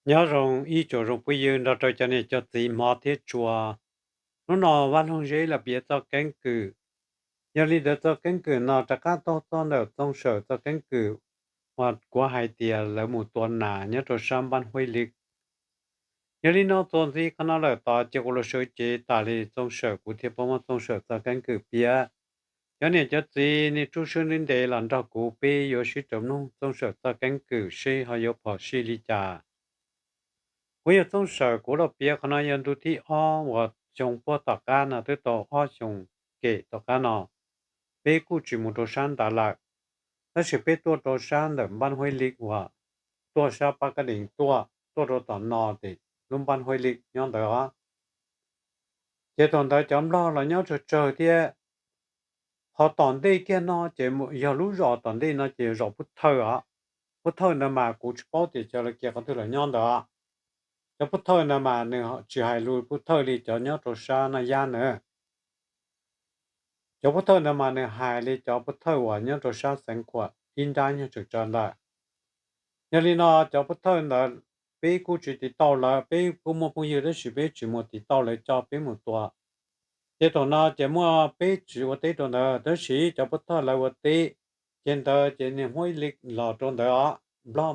Nyob zoo ib tsoom zoo phooj ywg nrog rau cov niam cov txiv hmov thiab tshua. Hnub no Vaj Loog Zeb los piav txoj keeb kwm. Yog li ntawd txoj keeb kwm no rov qab taug txog ntawm Txooj Sawm txoj keeb kwm uas kuv hais tias lawv mus tua nas nyob rau sab Npab Huaj Lis. Yog li no txuas ntxiv qhov no lawm tod ces kuv los sawv cev tas li Txooj Sawm kuv thiaj paub muab Txooj Sawm txoj keeb kwm piav. Cov niam cov txiv nej tsuj sab ntev ntev los nrog kuv peb yuav sib raws mloog Txooj Sawm txoj keeb kwm seb ho yuav phom sij li cas. Kuv yog Txooj Sawm kuv los piav qhov no yog ntu thib ob uas xyoo puag tom qab no twb tau ob xyoos kem tom qab no, peb kuj tsis mus rau sab ntawd lawm. Tab sis peb tuaj rau sab ntawm Npab Huaj Lis uas tuaj sab Pab Kab Dees tuaj, tuaj rau tom no ces lub Npab Huaj Lis nyob ntawd os. Ces thaum ntawd cov Nplog los nyob tsawg tsawg thiab. Ho tom ntej kiag no ces yog lub zos tom ntej no ces zos Pub Thawj os. Pub Thawj ntawd mas kuv tsis paub tias cov lawv cia qhov twg los nyob ntawd. Cov Pub Thawj ntawd mas nws tsis hais lus Pub Thawj li cov nyob rau sab Naj Yab na. Cov Pub Thawj ntawd mas nws hais li cov Pub Thawj uas nyob rau sab Xeev Khuam ib nrab nyuag tseem tsawv ntawd. Yog li no cov Pub Thawj ntawd peb kuj tsis tiv tauj lawv, peb kuj muaj phooj ywg tab sis peb tsis mus tiv tauj lawv coj peb mus tua. Ces thaum no ces muaj peb tsis ua teb rau ntawd tab sis cov Pub Thawj lawv ua teb. Ces ntawd ces niag Huaj Lis los rau ntawd os, Nplog,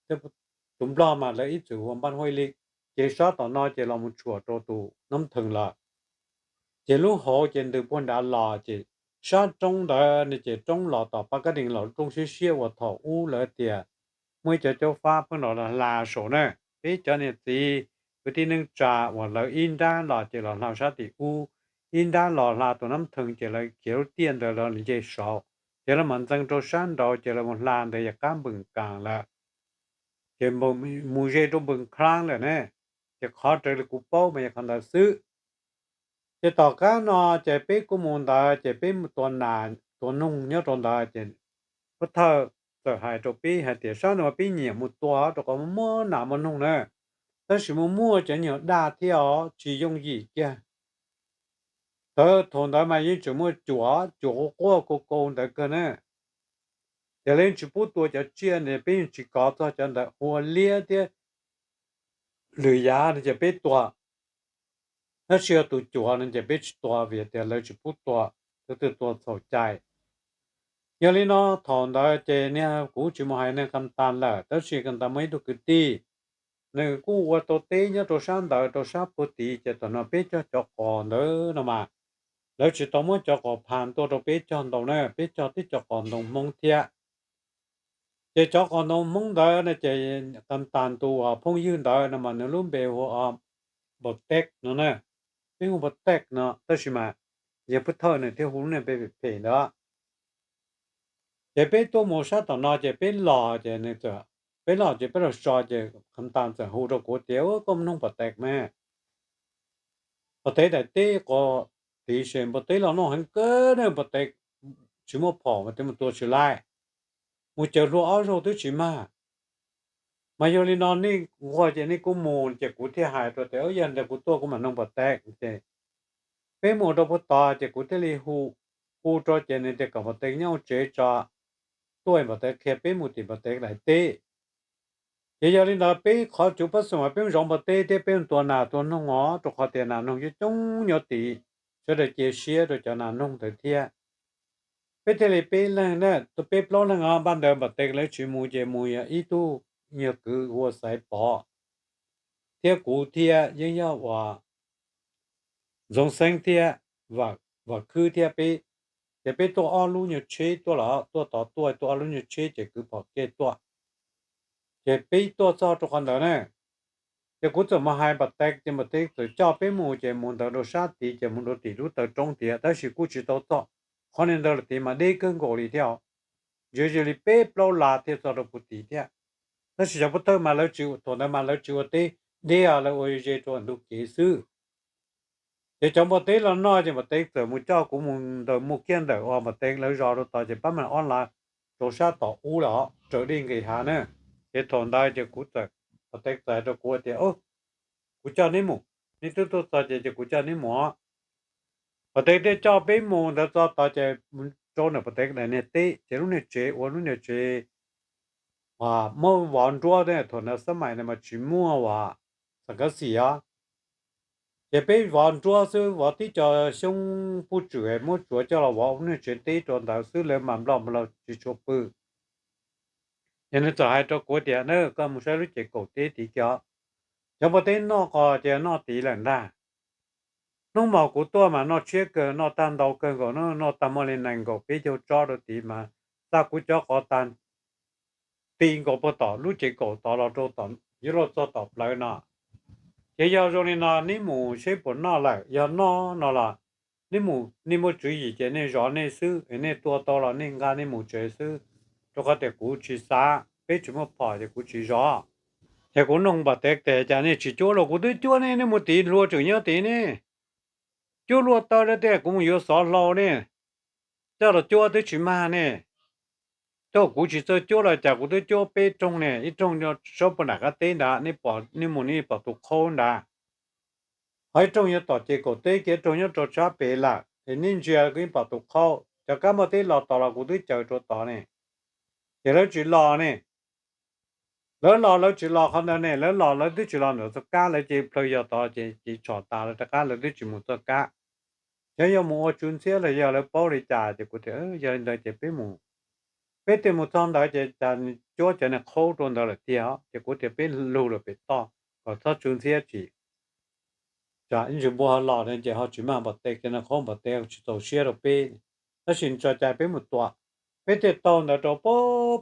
tus Nplog mas lawv ib txwm hu ua Npab Huaj Lis. Ces sab tom no ces los mus tshuam rau tus Nab Thees lawm. Ces lub hauv ces ntws puag nrad los ces sab roob ntawd no ces roob los tom Pab Kab Dees los lub roob siab siab uas thaum ub lawv tias muaj ib cov caub fab pheej los hla saum na. Peb cov niam txiv kwv tij neej tsa uas lawv ib nrab los ces los hla sab tim ub, ib nrab los hla tus Nab Thees ces lawv khiav lub tiaj ntawd los nce saud, ces lawv mam ntxees rau sab nraud ces lawv mus hla ntawd yog qab Npws Kas lawm. Ces mus ze rau Npws Khlaab lawm ne. Ces qhov raws li kuv paub mas yog qhov ntawd xwb. Ces tom qab no ces peb kuj mus ntawd ces peb mus tua nas tua noog nyob rau ntawd ces Pub Thawj txawm hais rau peb hais tias sab ntawd mas peb nyiam mus tua rau qhov muaj nas muaj noog na, tab sis muaj muaj cov nyuag daj thiab os tsis yooj yim kiag. Thaum ntawd mas yeej tseem muaj cuam, cuam quaj quaj kau kau ntawd kawg na. Ces lawv yeej tsis pub tua cov tsiaj ntawd, peb yeej tsis kov txog cov ntawd ua liab thiab lwm yam no ces peb tua. Tab sis yog tus cuam no ces peb tsis tua vim tias lawv tsis pub tua, tus twg tua txhaum cai. Yog li no thaum ntawd ces niag kuv tsis mus hais niag Kas Tas lawm, tab sis Kas Tas muaj ib tug kwv tij, nws kuj ua tau teb nyob rau sab ntawd rau sab puag tid, ces thaum no peb cog cov qos ntawd no mas, lawv tsis tau muab cov qos phas tuaj rau peb cog ntau na, peb cog tib cov qos ntoo Hmoob thiab. Ces cov qos ntoo Hmoob ntawd no ces Kas Tas tus uas phooj ywg ntawd no mas nws lub npe hu ua Npau Teb no na, peb hu Npau Teb no tab sis mas yog Pub Thawj nws thiaj hu lub npe phem ntawd. Ces peb tuaj mus sab tom no ces peb los ces nws, peb los ces peb los so ces Kas Tas txawm hu rau kuv tias, Koj mus noog Npau Teb mas, Npau Teb daim teb qos tid ces Npau Teb los noj heev kawg na, Npau Teb tsis muaj phom mas twb mus tua tsis laij, mus caws hlua ob zaug twb tsis mag. Mas yog li no nej nquag ces nej kuj mus, ces kuv thiaj hais rau tias, Yog ntawd kuv tuaj kuv mam noog Npau Teb. Ces peb mus rau puag tod ces kuv thiaj li hu, hu rau ces nws tias kom Npau Teb nyob hauv tsev tso, tuaj Npau Teb qhia peb mus tim Npau Teb daim teb. Ces yog li ntawd peb qhov cuv pab xum mas peb mus zov Npau Teb thiab peb mus tua nas tua noog os, rau qhov tias nas noog coob coob nyob tid, sawv daws cia siab rau cov nas noog ntawd thiab. Peb thiaj li peb leeg na, peb plaub leeg os, npaj ntawd Npau Teb lawv tsis mus ces mus yog ib tug nyuag kwv hu ua Xaiv Pov thiab kuv thiab Yeeb Yaj uas Ntxoov Xeeb thiab Vam Khwb thiab peb. Ces peb tuaj ob lub nyuag tsheb tuaj los tuaj tod tuaj, tuaj ob lub nyuag tsheb ces kwv phom kiag tuaj. Ces peb tuaj txog rau qhov ntawd na, ces kuv txawm mus hais Npau Teb, ces Npau Teb txawm coj peb mus, ces mus ntawd rau sab tid, ces mus rau tim lub taw roob tiag, tab sis kuj tsis tau txog qhov ntawd lawm tid mas deb kawg nkaus li thiab. Ntsia ze li peb plaub las thiaj txog rau puag tid thiab. Tab sis cov Pub Thawj mas lawv tsis, thaum ntawd mas lawv tsis ua teb deb, lawv ua ze rau ntug kev xwb. Ces cov Npau Teb los noj ces Npau Teb txawm mus coj kuv mus ntawm, mus kiag ntawm uas Npau Teb lawv zos rau tod, ces pab mam ob las rau sab tom ub los raws dej nqis hav na. Ces thaum ntawd ces kuv txawm, Npau Teb txawm hais rau kuv tias, Kuv coj neb mus, neb twb tuaj txog ces, ces kuv coj neb mus. Npau Teb thiaj coj peb mus ntawd txog tod ces rau ntawm Npau Teb daim niag teb, ces lub niag tsev ua lub niag tsev muab vov nruab, thaum ntawd xab mais ntawd mas tsis muaj uas xam kab xis os. Ces peb vov nruab xwb, vov tib co xyoob puj tswm muab tsuav coj los vov ua neeg tsev teb rau ntawd xwb, lawv mas nplog nplaug tsis tshua pw. Ces nws txawm hais rau kuv tias, na, koj mus saib lub ces kaum teb tid kiag, cov npua teb noj qos ces noj tid lawm ntag. Hnub mas kuv tuaj mas noj tshiab kawg, noj tag ntau kawg nkaus, noj tag muaj li nees nkaum peb caug tsob rau tid mas xa kuv cov qos tag ti nkaus puag tom lub ces kaum tod los rau tom yuav luag txog tom plawv no. Ces yog zoo li no neb mus seb puas noj lawm, yog noj no los neb mus, nej muaj tswv yim ces nej zov nej xwb, nej tua tau los nej nqa nej mus tsev xwb, rau qhov tias kuv tsis xav, peb tsis muaj phom ces kuv tsis zov. Ces kuv nug npam tev tias, cas nej tsis cuab los? Kuv twb cuab nej, nej mus tid hlua tseem nyob tid ne. Cuab luaj tawv dab tiag, kuv mus yuav xov hlau ne, coj los cuab twb tsis mag ne. Thaum kuv tsis txawj cuab los cas kuv twb cuab peb rooj ne, ib rooj sab puag nram qab teb ntawd, nej mus nej pom tus qhaub ntawd. Ho ib rooj nyob tom ces kaum teb kiag, ib rooj nyob rau sab pem lawm, es nej ntsia nej pom tus qhaub. Cov kab npua teb los tod los kuv twb caws rau tod ne, ces lawv tsis los ne. Lawv los lawv tsis los qhov ntawd ne, lawv los lawv twb tsis los ntawm txoj kab, lawv ces plhaw yog tod ces tshom tas lawv rov qab, lawv twb tsis mus txoj kab. Xyov yog mus ua tsw ntxhiab los yog lawv paub li cas, ces kuv tias, yog li ntawd ces peb mus. Peb thiaj mus txog ntawd ces cas cuab cov niag qhaub rau ntawd lawm tiag, ces kuv tias peb lug lawm pem toj kom txhob tsw ntxhiab tsis tsam ib ntsis npua ho los ces ho tsis mag npam tes, cov niag qhaub npam tes tsis txaus siab rau peb. Tab sis tso cai peb mus tua. Peb thiaj taug ntawd rau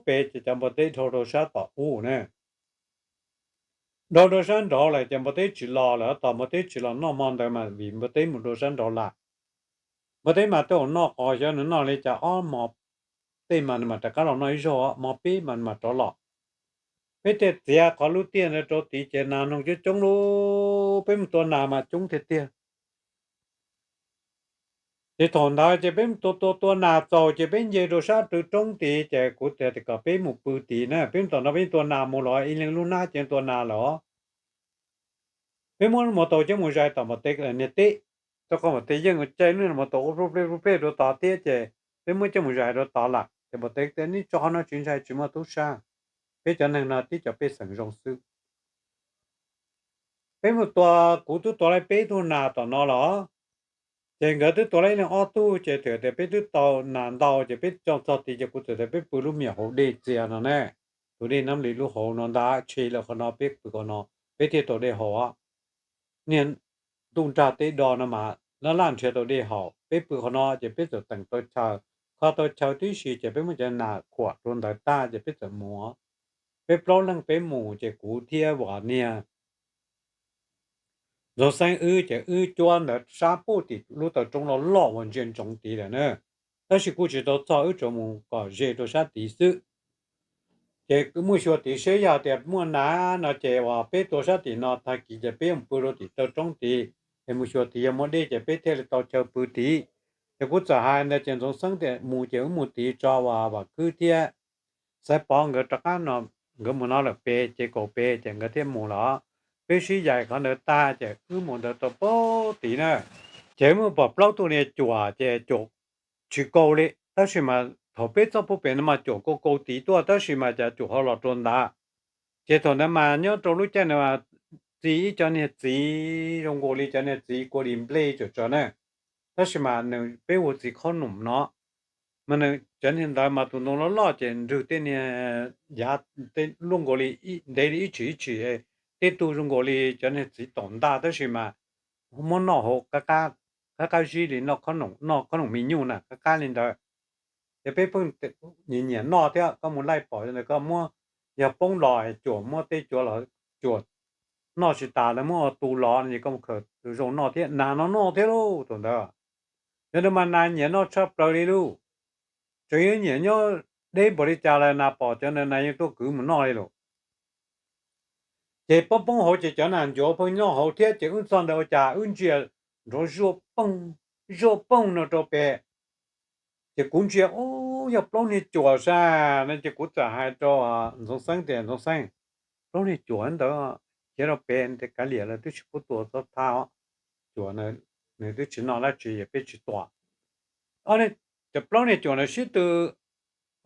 pem ces cov npua teb dhau rau sab tom ub na. Dhau rau sab nraud lawm ces npua teb tsis los lawm, tos npua teb tsis los noj hmo ntawd mas vim npua teb mus rau sab nraud lawm. Npua teb mas tej zaum noj qos xyov nws noj li cas, ob hmo tej mas nws mam rov qab los noj ib zaug, hmo peb mas nws mam rov los. Peb thiaj txiav qhov lub tiaj ntawd rau tid ces nas noog coob coob lauj, peb mus tua nas mas coob tiag tiag. Ces thaum ntawd ces peb mus tua tua tua nas txaus ces peb nce rau sab roob tid ces kuv tias kom peb mus pw tid na, peb mus tom no peb tua nas mus los ib leeg lub hnab ces tua nas lawm. Peb muab mus taus coj mus zais tom npam tes niag teb, rau qhov npam tes yeej caij lub niag mus taus ua plub plej plub plej rau tod thiab ces peb muab coj mus zais rau tod lawm ces npam tes tias neb tso qhov no tsis ntshai tsis muaj tub sab, peb cov neeg no tib co pej xeem zoo xwb. Peb mus tua, kuv twb tua lawm peb tug nas tom no los, ces nkawd twb tua lawm ib leeg ob tug ces txawm tias peb twb tau nas ntau ces peb coj txog tid ces kuv txawm tias peb pw lub me nyuam hauv dej txias no ne, tus dej Nab Lis lub hauv no ntag, tshe lawm qhov no peb pw qhov no, peb thiaj tau dej haus. Niag ntuj nrag teb do no mas laj laj nrhiav tau dej haus, peb pw qhov no ces peb txawm teem tau chaw, kho tau chaw tib si ces peb muab cov nas khuam rau ntawd tag ces peb txawm mus. Peb plaub leeg peb mus ces kuv thiab uas niag Ntxoov Xeeb wb ces wb cuab ntawd sab puag tim lub taw roob loj loj uas ntsia ntsoov tid lawm na. Tab sis kuj tsis tau txog, wb tsuas mus kom ze rau sab tid xwb. Ces muaj xyuas tid seb yog tias muaj nas no ces uas peb tua sab tim no tag kis ces peb mus pw rau tim taw roob tid, es mus xyuas tid yog muaj dej ces peb thiaj li tau chaw pw tid. Ces kuv txawm hais ntawd ces Ntxoov Xeeb tias mus ces wb mus tid tso uas Vam Khwb thiab Xaiv Pov nkawd rov qab no, nkawd mus no lawm pem ces kaum pem ces nkawd thiaj mus los. Peb sib yaim qhov ntawd tag ces wb mus ntawd tau puag tid na. Ces wb mus pom plaub tug niag cuam ces cuam tsis kaus li, tab sis mas thaum peb txog puag pem no mas cuam kaus kaus tid tuaj tab sis mas cas cuam ho los rau ntawd. Ces thaum ntawd mas nyob rau lub caij ntawd mas txi ib co niag txiv zoo nkaus li cov niag txiv kua dis nplej tsawm tsawv na, tab sis mas nws peb hu txiv khob noom no. Mas nws cov niag ntawd mas tus ntoo loj loj ces nrwg tej niag yav luaj nkaus li, ntev li ib tshim ib tshim, tej tug zoo nkaus li cov niag txiv taum ntaj tab sis mas muab noj hauv qab qab zib li noj khob noom, noj khob noom me nyuj na, qab qab li ntawd. Ces peb pheej nyiam nyiam noj thiab, koj mus laij pom ntawd koj muab, yog poob los cuam muab tej cua los cuam noj tsis tas lawv muab ua tu los no ces koj mus khaws zoo noj thiab, nas no noj thiab lauj thaum ntawd. Cov ntawd mas nas nyiam noj tshaj plaws li lauj. Tseem yeej nyiam nyob deb npaum li cas los nas pom cov ntawd nas yeej tuaj kwv mus noj li lauj. Ces poob poob hauv ces cov nas ncuav pheej nyob hauv thiab ces wb txog ntawd ua cas wb ntsia nrov zuaj poog, zuaj poog no rau pem. Ces kuv ntsia, ub, yog plaub niag cuam sas no ces kuv txawm hais rau Ntxoov Xeeb tias, Ntxoov Xeeb, plaub niag cuam ntawd khiav rau pem, kav liam lawv twb tsis pub tua txhob thab, cuam nws twb tsis noj dab tsi, peb tsis tua. Cov plaub niag cuam no sib tw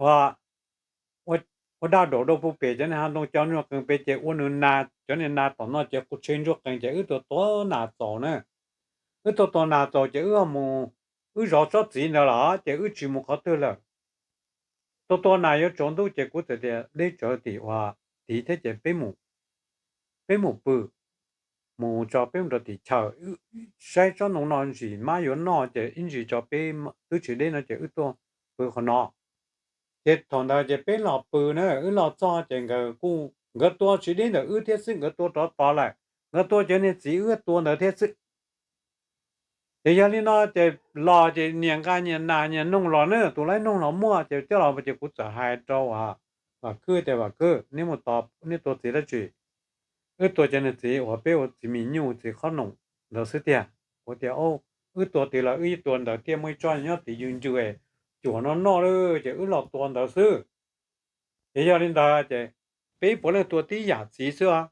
ua ua daj daum rau puag pem cov niag hav ntoo cov ntsuag qees pem ces ua nws nas, cov niag nas tom no ces tshe ntsuag qees ces wb tuaj tua nas txaus na. Wb tuaj tua nas txaus ces wb mus, wb zov tsob txiv ntawd los ces wb tsis mus qhov twg lawm. Tua tua nas yuav tsaus ntuj ces kuv txawm tias deb tsawv tim ua tid thiab ces peb mus pw, mus tso peb mus rau tim chaw, saib tsob ntoo no ntsis mab yuav noj ces ib ntsis tso peb, twb tsis deb no ces wb tuaj pw qhov no. Ces thaum ntawd ces peb los pw na, wb los txog ces nkawd kuj, nkawd tua tsis deb ntawm wb thiab xwb, nkawd tua rov tod lawm, nkawd tua cov niag txiv wb tua ntawd thiab xwb. Ces yog li no ces los ces nyias nqa nyias nas nyias noog los na, tus laib noog los muaj ces coj los ces kuv txawm hais rau Vam Khwb tias Vam Khwb, neb mus tos neb tua txiv dab tsi? Wb tua cov niag txiv uas peb ua txiv mis nyuj txiv qhob noom ntawd xwb tiag. Kuv tias wb tua tid los wb ib tua ntawd thiaj muaj ib tsob nyob tid ywg ncw cuam no noj lawm ces wb los tua ntawd xwb. Ces yog li ntawd ces peb puav leej tua tib yam txiv xwb os.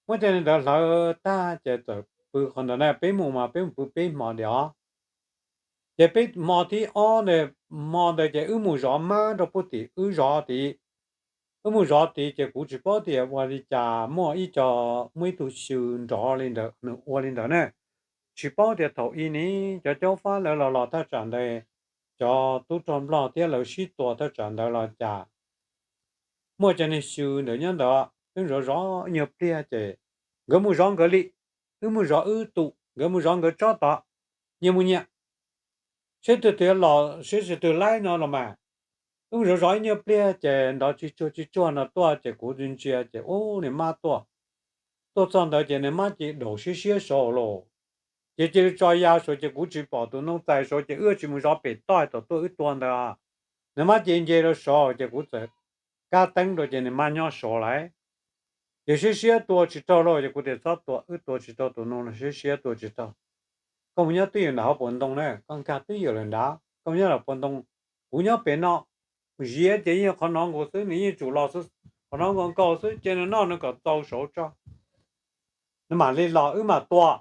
Muab cov niag ntawd hlawv tag ces txawm pw qhov ntawd na, peb mus mas peb mus pw peb hmo diam os. Ces peb hmo thib ob ntawd, hmo ntawd ces wb mus zov mab rau puag tim wb zov tid. Wb mus zov tid ces kuv tsis paub tias ua li cas muaj ib co, muaj ib tug xyw nrov li ntawd, nws ua li ntawd na. Tsis paub tias thaum i ne cov caub fab lawv los los thaj tsam ntawd, cov tub rog nplog thiab lawv sib tua thaj tsam ntawd los cas, muaj cov niag xyw ntawd nyob ntawd, wb zov zov ib nyuag pliag ces nkawd mus zov nkawd li, wb mus zov wb tus, nkawd mus zov nkawd tsob tod, nyias mus nyias, seb twg twg los seb twg twg laib no los mas. Wb mus zov zov ib nyuag pliag ces nrov tsis tsuag tsis tsuag no tuaj ces kuv ntsia ces ub niag mab tuaj. Tuaj txog ntawd ces niag mab ces daum siab siab saud los, ces cia li tso ya saud ces kuv tsis pom tus ntoo txais saud ces wb tsis mus zov pem toj tom tuaj wb tua ntawd. Niag mab ces nce rau saud ces kuv txawm kab teeb rau ces niag mab nyob saud lawm. Ces siab siab tua tsis raug lauj, ces kuv tias txhob tua, wb tua tsis tau tus ntoo no, siab siab tua tsis tau. Koj mus nyob twj ywm nram hauv paus ntoo na, koj nkag twj ywm lawm nrad, koj mus nyob nram paus ntoo, kuv nyob pem no. Ziav ces yeej qhov no nkaus xwb, nws yeej tsum los xwb, qhov no nkaus nkaus xwb, cia nws noj nws kom txaus saud tso, nws mam li los wb mam tua.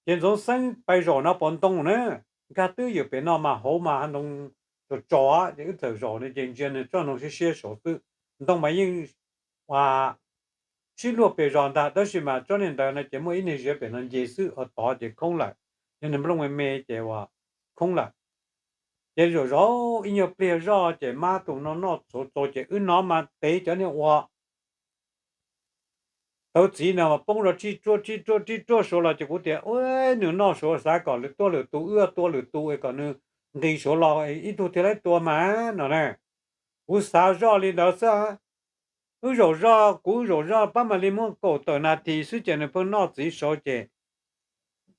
Ces Ntxoov Xeeb pais zaum no paus ntoo na, nkag twj ywm pem no mas hauv mas hav ntoo tso tso, ces wb txawm zaum no ces ntsia nws tsob ntoo siab siab saud xwb. Ntoo mas yeej ua sib luag pes zog ntag, tab sis mas tsob niag ntawd no ces muaj ib niag ziav pem no nce xwb, ua tod ces khoob lawm, yog niag nplooj me me ces ua khoob lawm. Ces zaum zaum ib nyuag pliag zoj ces mab tus no noj txhuav txaus ces wb hnov mas tev cov niag ua tawv txiv no mas poob rau tsib ruaj tsib ruaj tsib ruaj saud los ces kuv tias ua nws noj saud xav kom lwm tuaj lwm tus, wb tua lwm tus es kom nws nqis saud los ib tug thiaj laib tua mas no na. Kuv xav zoj li ntawd xwb. Wb zaum zoj, kuv zaum zoj pab mam li muaj kaum tawm nas this xwb ces nws pheej noj txiv saud ces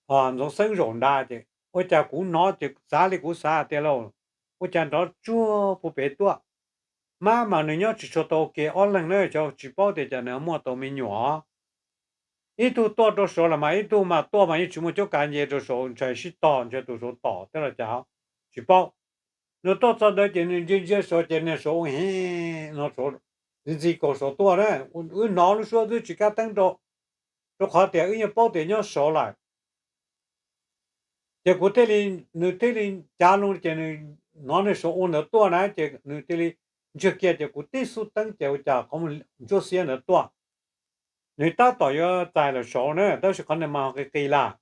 Ntxoov Xeeb zaum nrad ces ua cas kuv hnov ces xav li kuv xav tias lauj, ua cas nrov tsuag puag pem tuaj. Mab mas nws nyob tsis tshua tau ua ke ob leeg na, tsis paub tias cas nws muaj tau me nyuam. Ib tug tuaj rau saud los mas ib tug mas tuaj mas yeej tsis muaj cuab kav nce rau saud, ntshai sib tog ntshai tus saud tom thiab los cas tsis paub. Nws tuaj txog ntawd ces nws ntsia ntsia saud ces niag saud ua he no, ntxi kaus saud tuaj na, wb hnov lub suab twb tsis kab teeb rau, rau qhov tias wb yeej paub tias nyob saud lawm. Ces kuv thiaj li, nws thiaj li cav loo ces nws hnov niag saud ua ntawd tuaj na ces nws thiaj li ntsiag kiag ces kuv tib xub teeb ces ua cas qhov muag ntsuab xiab ntawd tuaj. Nws tab tom yuav txais lawm saud na, tab sis qhov ntawd mas ho qis qis lawm,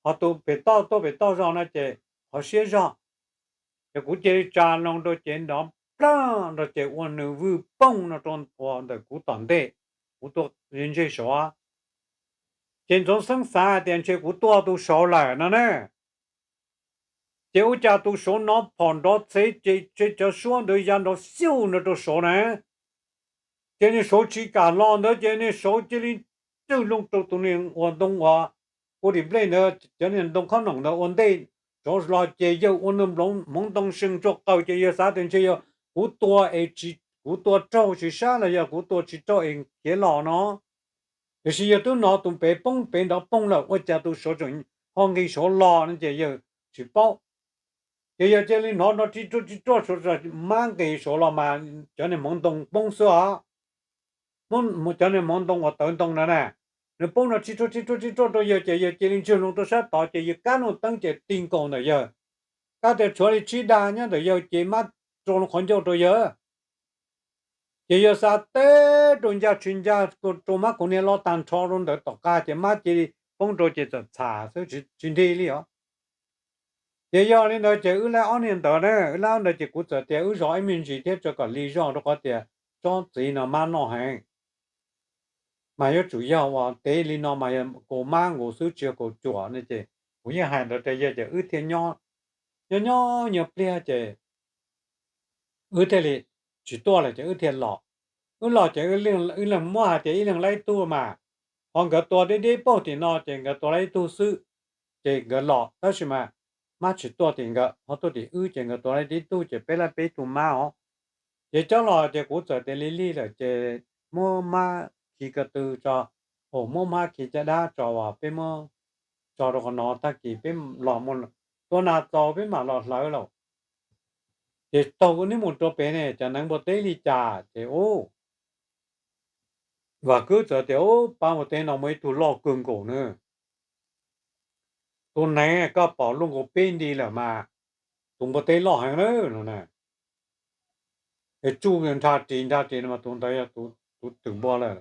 ho tus pem toj tuaj pem toj zog no ces qhov siab zog. Ces kuv cia li tsa loo rau ces nrov plab rau ces ua nws vwj pooj no rau ua ntawm kuv tom ntej, kuv tuaj ntseg saud. Ces Ntxoov Xeeb xav hais tias ntshe kuv tua tus saud lawm no na. Ces ua cas tus saud hnov phom nrov txhev ces cov suab ntawd ya nrov xyuj no rau saud na. Ces niag saud tsis kam los ntawd ces niag saud cia li ntswg loo rau tus niag ua ntoo uas ua dim nplej ntawd, cov niag ntoo khob noom ntawd ua ntej saud los ces yawg ua nws hmoov ntoo sees tsuag qaws ces yawg xav tias ntshe yog kuv tua es tsis, kuv tua raug tsis sab los yog kuv tua tsis raug es khiav los no. Tiam sis yawg twb hnov tus pem poob pem nrov poog lawm ua cas tus saud tseem ho nqis saud los no ces yawg tsis paub. Ces yawg cia li hnov nrov ris ruaj ris ruaj saud, mab nqis saud los mas cov niag hmoov ntoo poob xwb os. Cov niag hmoov ntoo uas tawv ntoo no na, nws poob nrov ris ruaj ris ruaj ris ruaj rau yawg ces yawg cia li ntswg loo rau sab tod ces yawg kab loo teeb ces ti nkaus ntawm yawg, kab tias tshuav li tsib dag nyob ntawm yawg ces mab rau loo qhov ncauj rau yawg. Ces yawg xa teb rau ncaj tsis ncaj rau mab kuv niag loj tag nrho rau ntawd tom qab ces mab cia li poob rau ces txawm txham xwb tsis nrig li os. Ces yog li ntawd ces wb laib ob niag ntawd na, wb laib ob ntawd ces kuv txawm tias wb zov ib me ntsis thiab tso kom li zog rau qhov tias tsob txiv no mab noj heev. Mas yuav tsum yog uas tev li no mas yog kaus mab nkaus xwb tsis yog kaus cuam no ces kuv yeej hais ntawd rau yawg ces wb thiaj nyob nyob nyob pliag ces wb thiaj li tsis tuaj lawm ces wb thiaj los. Wb los ces wb leeg muab hais tias ib leeg laib ib tug mas, ho nkawd tua deb deb paug tim no ces nkawd tua laib ib tug xwb, ces nkawd los tab sis mas mab tsis tuaj tim nkawd ho tuaj tim wb ces nkawd tua laib ib tug ces peb laib peb tug mab os. Ces coj los ces kuv txawm tias li lig lawm ces muab mab khi ko tw tso, muab mab khi caj dab tso as peb muab tso rau qhov no tag kis peb los mus tua nas txaus peb mam los hlawv lauj. Ces taug neb mus rau pem ne cov neev npua teb li cas ces ub, Vam Khwb txawv tias ub, pab npua teb no muaj ib tug loj kawg nkaus na. Tus neev koj pom luaj nkaus peb nti lawm mas, tus npua teb loj heev na no na. Es tsuj nrha ris nrha ris no mas tus ntawd yog tus twm npua lawm,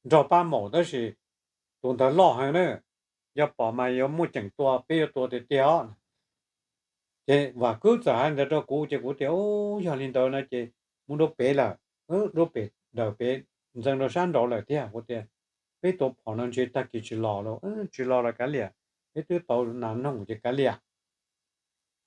nrog pab maum tab sis tus ntawd loj heev na. Yog pom mas yuav muaj ceem tua, peb yuav tua tiag tiag os. Ces Vam Khwb txawm hais ntawd rau kuv ces kuv tias, Ub, yog li ntawd no ces mus dua pem lawm, dua pem dawm pem ntxeev rau sab nraud lawm thiab. Kuv tias, Peb tua phom no ntshe tag kis tsis los lawm, tsis los los kav liam, peb twb tau nas noog ces kav liam.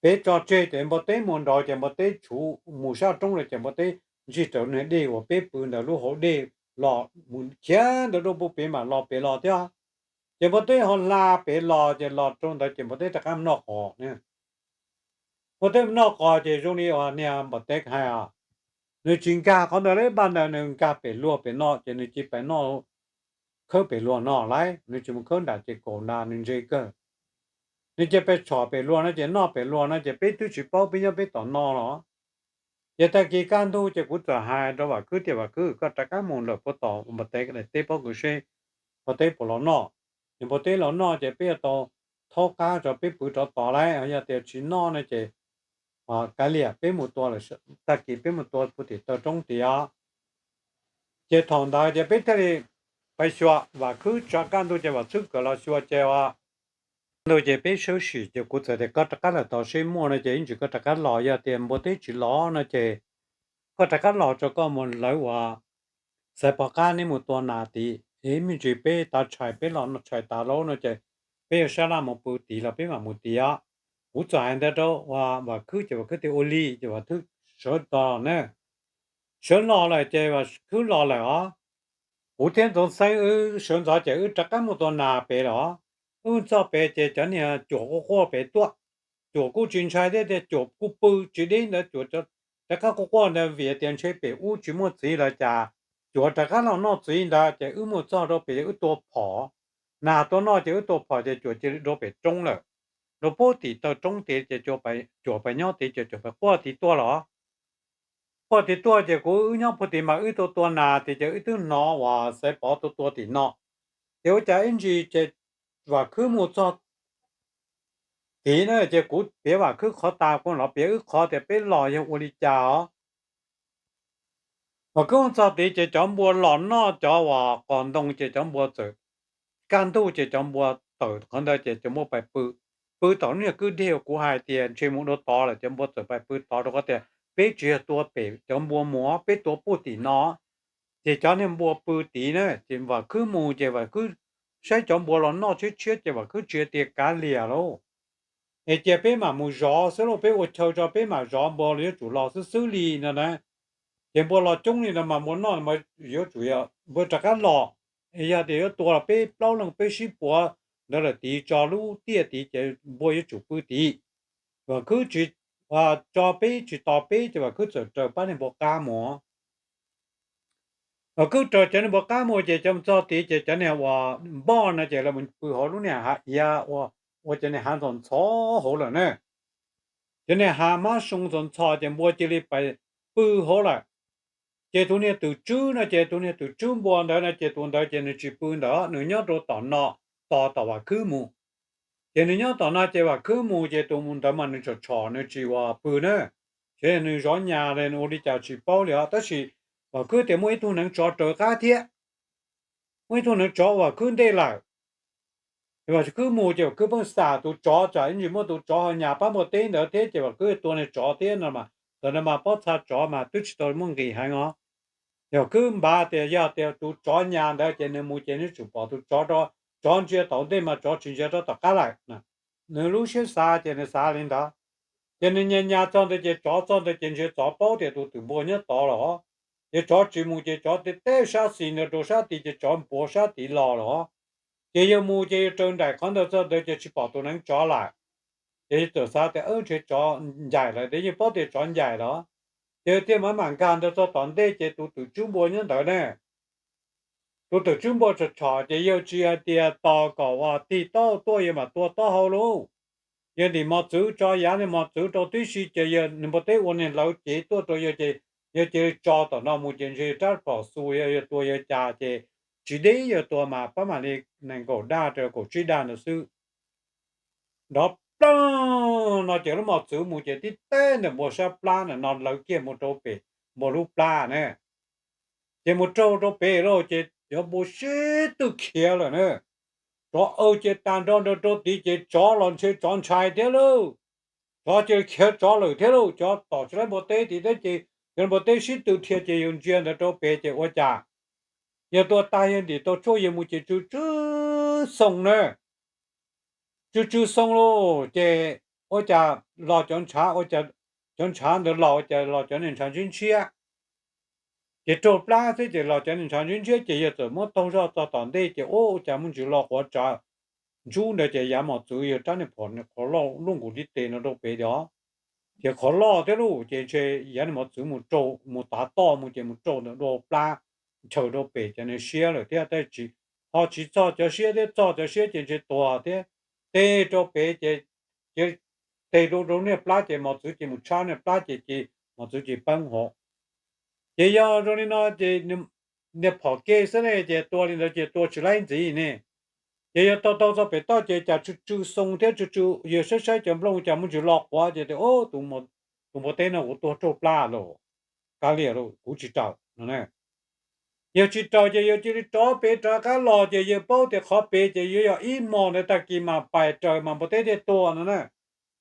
Peb tso tseg ces npua teb mus nraud ces npua teb tshuv mus sab roob lawm ces npua teb ntsig raws niag dej uas peb pw ntawd lub hauv dej los mus khiav ntawd rau puag pem mam los pem los thiab. Ces npua teb ho hla pem los ces los rau ntawd ces npua teb rov qab noj qos. Npua teb noj qos ces zoo li uas niag npua teb hais os, nws tsis nkag qhov ntawd lawm, paj ntawd nws nkag pem luag pem no ces nws cia li pais noj khawb pem luag no lauj, nws tsis mus khawb nram ces kaum nra nws ntse kawg. Nws cia li pais tshom pem luag no ces noj pem luag no ces peb twb tsis paub, peb nyob peb tom no los. Ces tag kis kaj ntug ces kuv txawm hais rau Vam Khwb tias, Vam Khwb, koj rov qab mus lawm puag tom npua teb teb pob kws seb npua teb puas los noj. Ces npua teb los noj ces peb yuav tau thaub qab tso peb pw rov tod lauj, yog tias tsis noj no ces kav liam peb mus tua, tag kis peb mus tua puag tim taw roob tid os. Ces thaum ntawd ces peb thiaj li pais xyuas, Vam Khwb tso kaj ntug ces Vam Khwb kawm los xyuas ces ntu ces peb sawb sim ces kuv txawm tias, Koj rov qab lawm tod seb muaj no ces ib ntsis koj rov qab los, yog tias npua teb tsis los no ces koj rov qab los tso koj mus lawv uas xaiv pov qab neb mus tua nas tid, ib me ntsis peb tav tshais peb los tshais tas laub no ces peb yuav sab laj mus pw tid los peb mam mus tid os. Kuv txawm hais ntawd rau Vam Khwb ces Vam Khwb tias ua li ces Vam Khwb sawv tos na. Sawv los lawm ces Vam Khwb los lawm os. Kuv thiab Ntxoov Xeeb wb sawv ntxov ces wb rov qab mus tua nas pem los. Wb txog pem ces cov niag cuam quaj quaj pem tuaj. Cuam kuj tsis ntshai thiab tias cuam kuj pw tsis deb ntawd, cuam rov qab quaj quaj ntawd vim tias ntshe pem ub tsis muaj txiv los cas, cuam rov qab los noj txiv ntawd ces wb mus txog rau pem wb tua phom. Nas tua noj ces wb tua phom ces cuam cia li dua pem roob lawm. Dua puag tim taw roob tid ces cuam pais nyob tid ces cuam pais quaj tid tuaj los. Quaj tid tuaj ces kuv wb nyob puag tid mas wb tua tua nas tid ces wb twb hnov uas xaiv pov tua tua tim no. Ces ua cas ib ntsis ces Vam Khwb mus txog tid na ces kuv piav Vam Khwb qhov tas kuv los piav wb qhov tias peb los yog ua li cas os. Vam Khwb mus txog tid ces cov npua los noj cov uas qos ntoo ces cov npua txawm, kaj ntug ces cov npua tawm qhov ntawd ces cov npua pais pw, pw tom lub niag kwj deg uas kuv hais tias ntshe mus dua tod lawm, cov npua txawm pais pw tod rau qhov tias peb tsis yog tua pem cov npua mus, peb tua puag tim no. Ces cov niag npua pw tid na ces Vam Khwb mus ces Vam Khwb saib cov npua los noj tshiab tshiab ces Vam Khwb tsis tias kav liam lauj, es cia peb mam mus zov xwb lauj, peb ua chaw tso peb mam zov, npua yuav tsum los xwb xwb li no na. Ces npua los coob li no mas npua noj mas yuav tsum npua rov qab los. Yog tias yuav tua los peb plaub leeg peb sib puav ntawd lawm tid tso lub tiaj tid ces npua yuav tsum pw tid. Vam Khwb tsis, tso peb tsis tos peb ces Vam Khwb txawm raws pab niag npua qab mus. Vam Khwb raws cov niag npua qab mus ces cov mus txog tid ces cov niag uas npoj no ces lawv mus pw hauv lub niag hav iav ua cov niag hav ntxhov ntxhov hauv lawm na. Cov niag hav mab soo ntxhov ntxhov ces npua cia li pais pw hauv lawm. Ces tus niag twm tswb no ces tus niag twm tswb npua ntawd no ces tus ntawd ces nws tsis pw ntawd, nws nyob rau tom no, tos tom Vam Khwb mus. Ces nws nyob tom no ces Vam Khwb mus ces tus ntawd mas nws tsom tshom nws tsis ua pw na. Ces nws zov nyas li nws ua li cas tsis paub li os, tab sis Vam Khwb tias muaj ib tug neev tsov raws qab thiab, muaj ib tug neev tsov Vam Khwb ntej lawm. Ces Vam Khwb mus ces Vam Khwb pheej xam tus tsov tsam ib ntsis muaj tus tsov ho nyas pab npua teb ntawd thiab ces Vam Khwb tua niag tsov thiab no mas, thaum ntawd mas pob txha tsov mas twb tsis tau muaj nqis heev os. Ces Vam Khwb npav tias yog tias tus tsov nyas ntawd ces nws mus ces nws tsum pom tus tsov, tsov ntsia tom ntej mas tsov tsis ntsia rau tom qab lawm. Nws lub siab xav ces nws xav li ntawd. Ces nws nyas nyas txog ntawd ces tsov txog ntawd ces ntsia tsov paub tias tus twm npua nyob tod los, ces tsov tsis mus ces tsov tib teb sab xis ntawd rau sab tid ces tsov npuav sab tid los los. Ces yawg mus ces yawg raws nraim qhov ntawd txog ntawd ces tsis pom tus neev tsov lawm. Ces yawg txawm xav tias ntshe tsov ncaim lawm, ces yeej paub tias tsov ncaim los. Ces thiaj mam mam nkag ntawd txog tom ntej ces tus twm tswb npua nyob ntawd ne. Tus twm tswb npua tshom tshom ces yawg tsis hais tias tos kom uas tig taub hau tuaj yawg mam tua taub hau lauj. Yawg ntim mos txwv tso yav niag mos txwv rau tib si ces yawg niag npua teb ua niag hlawv cev tuaj rau yawg ces yawg cia li tso tom no mus ces ntshe rab phom xu yawg tua yawg cas ces tsis deb yawg tua mas pab mam li nees nkaum daj rau kaum tsib daj ntawd xwb. Nrov plaag no ces lub mos txwv mus ces tib teb ntawm npua sab plab ntawm no lawv kiag mus rau pem npua lub plab ne. Ces mus raug rau pem lauj ces cov npua sib tw khiav lawm na. Tsov aw ces tag nrho nrog rau tid ces tsov los ntshe tsov ntshai thiab lauj. Tsov cia li khiav tsov lawm thiab lauj, tsov tom tsis laib npua teb tid thiab ces cov npua teb sib tw dhia ces yawg ntsia ntawd rau pem ces ua cas yawg tua tag yawg ntim tau tshuaj yawg mus ces tsw tsw xoo na. Tsw tsw xoo lauj ces ua cas los cov ntshav, cov ntshav ntawd los ua cas los cov niag ntshav ntshiab ntshiab. Ces raug plab xwb ces los cov niag ntshav ntshiab ntshiab ces yawg txawm muab taug zoj txog tom ntej ces ua cas muaj ntsis lo quav tsav ntsub ntawd ces yav mos txwv yawg rab niag phom qhov loj luaj nkaus li tes no rau pem tiag. Ces qhov loj thiab lauj ces ntshe yav niag mos txwv mus raug mus tav toj mus ces mus raug ntawm dua plab ntshaw rau pem ces nws siab lawm thiab tab sis ho tsis txog cov siab thiab, txog cov siab ces ntshe tuag thiab. Teg rau pem ces, ces teg rau rau niag plab ces mos txwv ces mus tshab niag plab ces ces mos txwv ces poob hauv. Ces yog zoo li no ces niag phom ke xwb ne ces tua li ntawd ces tua tsis laib ntxiv ne. Ces yawg taug taug txog pem toj ces cas tsw tsw xoo thiab tsw tsw, yawg saib saib cov nplooj cas muaj ntsis lo quav ces tias, Tus npua teb no kuv tua raug plab lawm, kav liam lawm kuv tsis raws no. Yawg tsis raws ces yawg cia li rov pem rov qab los ces yawg paub tias qhov pem ces yuav yog ib hmos ntawd tag kis mas pais raws mas npua teb thiaj tuag no na.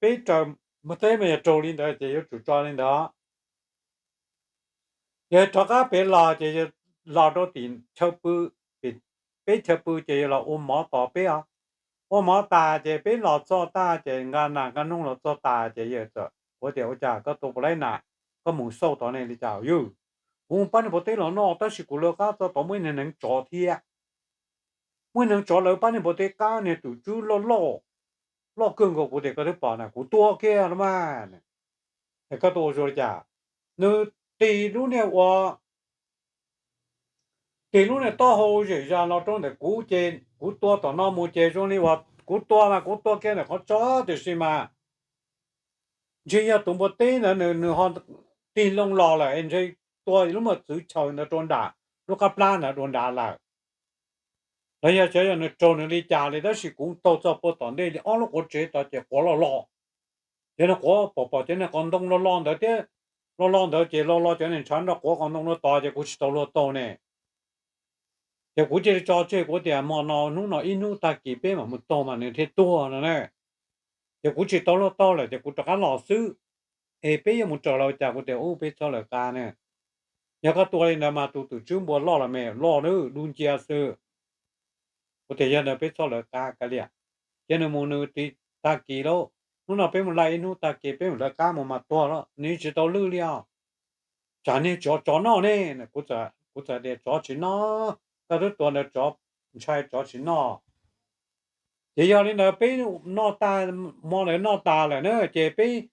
Peb raws npua teb mas yog raug li ntawd ces yuav tsum tso li ntawd. Yawg rov qab pem los ces yawg los rau tim chaw pw, peb chaw pw ces yawg los ua mov tos peb os. Ua mov tas ces peb los txog tag ces nqa nas nqa noog los txog tas ces yawg txawm ua tias, Ua cas koj tua puas laib nas, koj mus xauj tod ne li cas? Yawg, kuv mus pab niag npua teb los noj tab sis kuv lawv qab txog tod muaj ib niag neev tsov thiab. Muaj ib neev tsov lawv pab niag npua teb qab, niag twm tswb loj loj, loj kawg nkaus, kuv tias koj twb pom na, kuv tua kiag los mas. Es koj tua ua zoo li cas? Nws tig lub niag ua, tig lub niag taub hau zem zas los rau ntawm kuv ces kuv tua tom no mus ces zoo li uas kuv tua mas kuv tua kiag ntawm qhov tso tiam sis mas ntshe yog tus npua teb ntawd nws ho tig loo los lawm es ntshe tua lub mos txwv chaw ntawd rau nram lub qab plab ntawd dua nrad lawm. Los yog xyov yog nws raug nws li cas li tab sis kuv taug txog puag tom ntej li ob lub quav tsev tod ces quav loj loj. Ces nws quav pom pom cov niag qos ntoo loj loj ntawd thiab, loj loj ntawd ces loj loj cov niag ntshav nrog quav qos ntoo rau tod ces kuv tsis tau luag taug ne. Ces kuv cia li tso tseg, kuv tias hmo no hnub no ib hnub tag kis peb mam mus taug mas nws thiaj tuag no na. Ces kuv tsis tau luag taug lawm ces kuv rov qab los xwb. Es peb yuav mus raws los cas? Kuv tias, Ub, peb txhob lawv qab ne. Yog koj tua li ntawd mas tus twm tswb npua loj los me loj lawm, dub nciab xwb. Kuv tias, Yog ntawd peb txhob lawv qab, kav liam, cia nws mus nws tag kis lauj. Hnub no peb mus laij ib hnub tag kis peb mus lawv qab mus mas tuag los nws tsis tau lwj li os. Tsam niag tsov, tsov noj ne. Kuv txawm tias, Tsov tsis noj, koj twb tua ntawd tsov ntshai, tsov tsis noj. Ces yog li ntawd peb noj tas, hmo ntawd noj tas lawm na ces peb,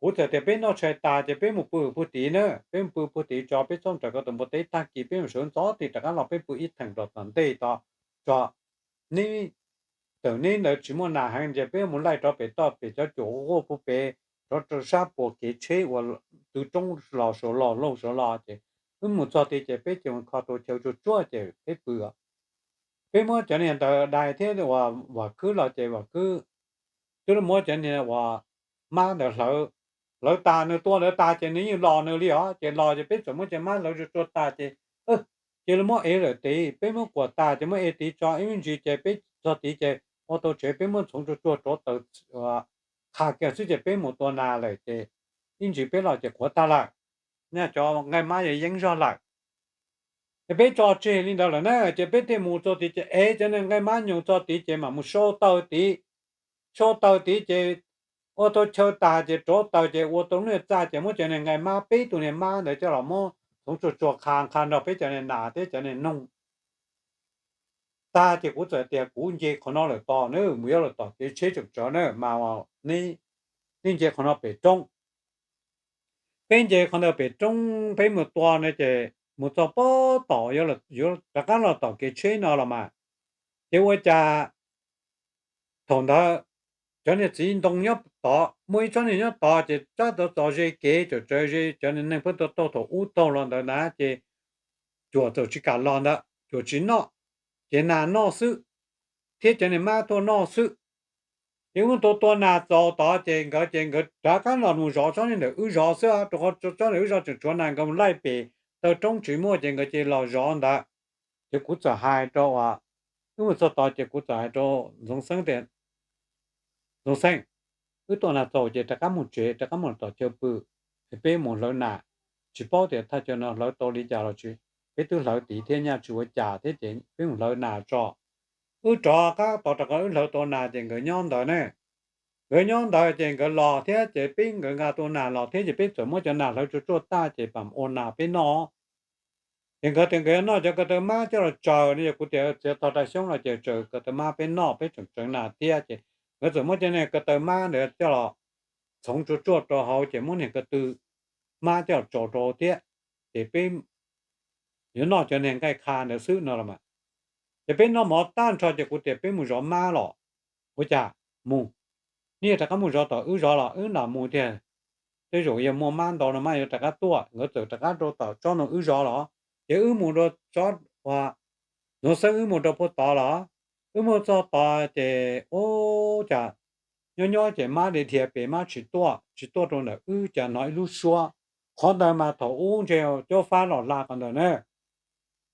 kuv txawm tias peb noj tshais tas ces peb mus pw puag tid na, peb mus pw puag tid tso, peb txhob raws koj tus npua teb, tag kis peb mus sawv ntxov tig rov qab los peb pw ib theem rau tom ntej tod tso. Neb, thaum neb ntawd tsis muaj nas heev ces peb mus laij rov pem toj pem cov cuam quaj puag pem, rov rau sab puag kev tsheb uas tw roob los saud los laug saud los ces wb mus txog tid ces peb cia mus kho tau chaw tsuag tsuag ces peb pw. Peb muab cov niag ntawd dai thiab uas Vam Khwb los ces Vam Khwb twb muab cov niag uas hmab ntawd hlawv, hlawv tas nws tua ntawd tas ces nws yeej los nws li os. Ces los ces peb txawm muab cov mab hlawv tsuag tsuag tas ces, ces lawv muab ev lawm tid, peb muab kuam tas ces muab ev tid tso ib me ntsis ces peb txog tid ces ua tau tsev peb muab ntxhoov tsuag tsuag rauv taws qha kiag xwb ces peb mus tua nas lawm ces ib ntsis peb los ces qhuav tag lawm. Cov nqaij mab yeej zog lawm. Ces peb tso tseg li ntawd lawm na ces peb thiaj mus txog tid ces ev cov nqaij mab nyoos txog tid ces mam mus sau taws tid. Sau taws tid ces ua tau chaw tas ces rauv taws ces ua tau lub niag txaj ces muab cov nqaij mab, peb tug niag mab ntawd coj los muab ntxhoov tsuag tsuag qha qha nrog peb cov nas thiab cov noog tag ces kuv txawm tias kuv nce qhov no lawm tos na, mus yuav lawm tom kev tsheb tseem tsawv na mas neb nce qhov no pem roob. Peb nce qhov ntawd pem roob peb mus tua no ces mus txog pob tom yuav rov qab los tom kev tsheb no los mas, ces ua cas thaum ntawd cov niag txiv ntoo nyob tod, muaj ib tsob niag nyob tod ces tsob tod txov ze kev, cov tsev ze, cov neeg pheej tuaj taug thaum ub taug los ntawd na ces cuam txawm tsis kam los ntawd, cuam tsis noj, ces nas noj xwb thiab cov niag mab tuaj noj xwb. Ces wb mus tua tua nas txaus tod ces nkawd ces nkawd rov qab los mus zov tsob niag ntawm wb zov xwb, rau qhov tsob ntawm wb zov tseem tshuav nas, nkawd mus laij pem taw roob tsis muaj ces nkawd cia li los zov ntawd. Ces kuv txawm hais rau, wb mus txog tod ces kuv txawm hais rau Ntxoov Xeeb tias, Ntxoov Xeeb, wb tua nas txaus ces rov qab mus tsev, rov qab mus tom chaw pw, es peb mus hlawv nas. Tsis paub tias thaj chaw no hlawv tau li cas los tsis, peb twb hlawv tid thiab nyaj tsis ua cas thiab ces peb mus hlawv nas tso. Wb rov qab tos rov qab wb hlawv tau nas ces nkawd nyob ntawd ne. Nkawd nyob ntawd ces nkawd los thiab ces peb nkawd nqa tau nas los thiab ces peb txawm muab cov nas hlawv tsuag tsuag tag ces pab ua nas peb noj. Ces nkawd tias nkawd yuav noj cov ko taw mab coj los tsaws no, yog kuv tias txiav tog rau xyoob los ces tsaws ko taw mab peb noj, peb tseem tsawv nas thiab ces nkawd txawm muab cov niag ko taw mab ntawd coj los ntxhoov tsuag tsuag rau hauv ces muab niag ko taw mab coj los tsaws rau thiab, ces peb yuav noj cov niag nqaij qha ntawd xwb no los mas. Ces peb noj mov tag nrho ces kuv tias peb mus zov mab los. Ua cas mus, nej rov qab mus zov tom wb zov los wb lam mus tiag, tej zaum yog muaj mab ntau no mas yuav rov qab tuaj. Nkawd txawm rov qab rau tom tsob no wb zov los, ces wb mus rau tsob, Ntxoov Xeeb wb mus rau puag tod los, wb mus txog tod ces ua cas nyob nyob ces mab dhia dhia pem mab tsis tuaj, tsis tuaj rau ntawm wb cas hnov ib lub suab, qhov ntawd mas thaum ub ntshe cuab fab los hla qhov ntawd na,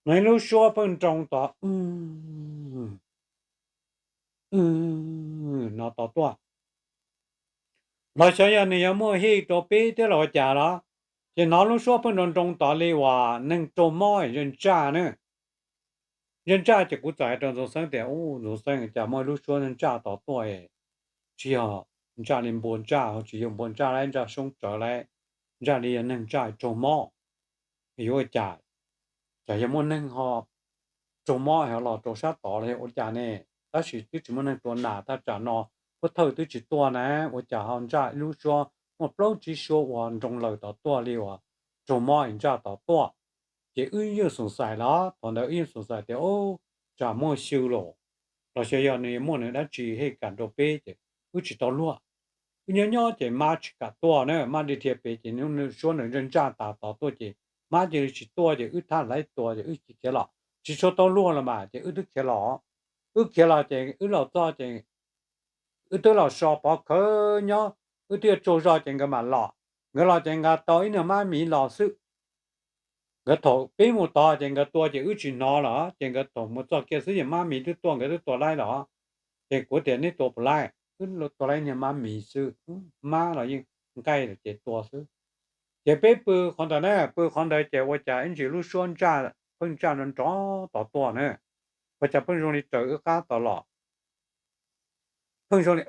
hnov ib lub suab pheej nroo tod, no tod tuaj. Los xyov yog nws yuav muaj hij rau peb thiab los ua cas los, ces hnov lub suab pheej nroo nroo tod li uas neeg raug mob ntsaj ntsaj na. Ntsaj ntsaj ces kuv txawm hais rau Ntxoov Xeeb tias, Ub, Ntxoov Xeeb, cas muaj lub suab ntsaj ntsaj tod tuaj, tsis yog ntsaj li npua ntsaj, tsis yog npua ntsaj lawm, ntsaj soob tsawv lawm, ntsaj li yog neeg ntsaj raug mob. Yuav ua cas, tsam yog muaj neeg ho raug mob ho los rau sab tod los yog ua cas ne? Tab sis twb tsis muaj neeg tua nas, thaj tsam no pov thawj twb tsis tuaj na, ua cas ho ntsaj ib lub suab muaj plaub tsib suab uas nroo laws tod tuaj li uas raug mob ntsaj tod tuaj. Ces wb yeej xoom xais los, thaum ntawd wb yeej xoom xais tias, Ub, tsam muaj xyw los, los xyov yog nws muaj nws dab tsi hij kam rau peb ces wb tsis tau luag. Wb nyob nyob ces mab tsis kam tuaj na, mab dhia dhia pem ces suab nws ntsaj ntsaj tas tod tuaj ces mab cia li tsis tuaj ces wb thab laib tua ces wb cia khiav los, tsis tshua tau luag los mas ces wb twb khiav los. Wb khiav los ces wb los txog ces wb twb los so pov khawv nyob, wb twb yuav tsaug zog ces nkawd mam los. Nkawd los ces nqa tau ib niag mab miv los xwb. Nkawd thaum peb mus tod ces nkawd tua ces wb tsis hnov los, ces nkawd thaum mus txog kiag xwb ces mab miv twb tuaj, nkawd twb tua laib los. Ces kuv tias, Neb tua puas laib? Wb tua laib niag mab miv xwb, mab los yeej nqaij lawm ces tua xwb. Ces peb pw qhov ntawd na, pw qhov ntawd ces ua cas ib ntsis lub suab ntsaj pheej ntsaj nrov nrov tod tuaj na, ua cas pheej zoo li raws wb qab tod los. Pheej zoo li,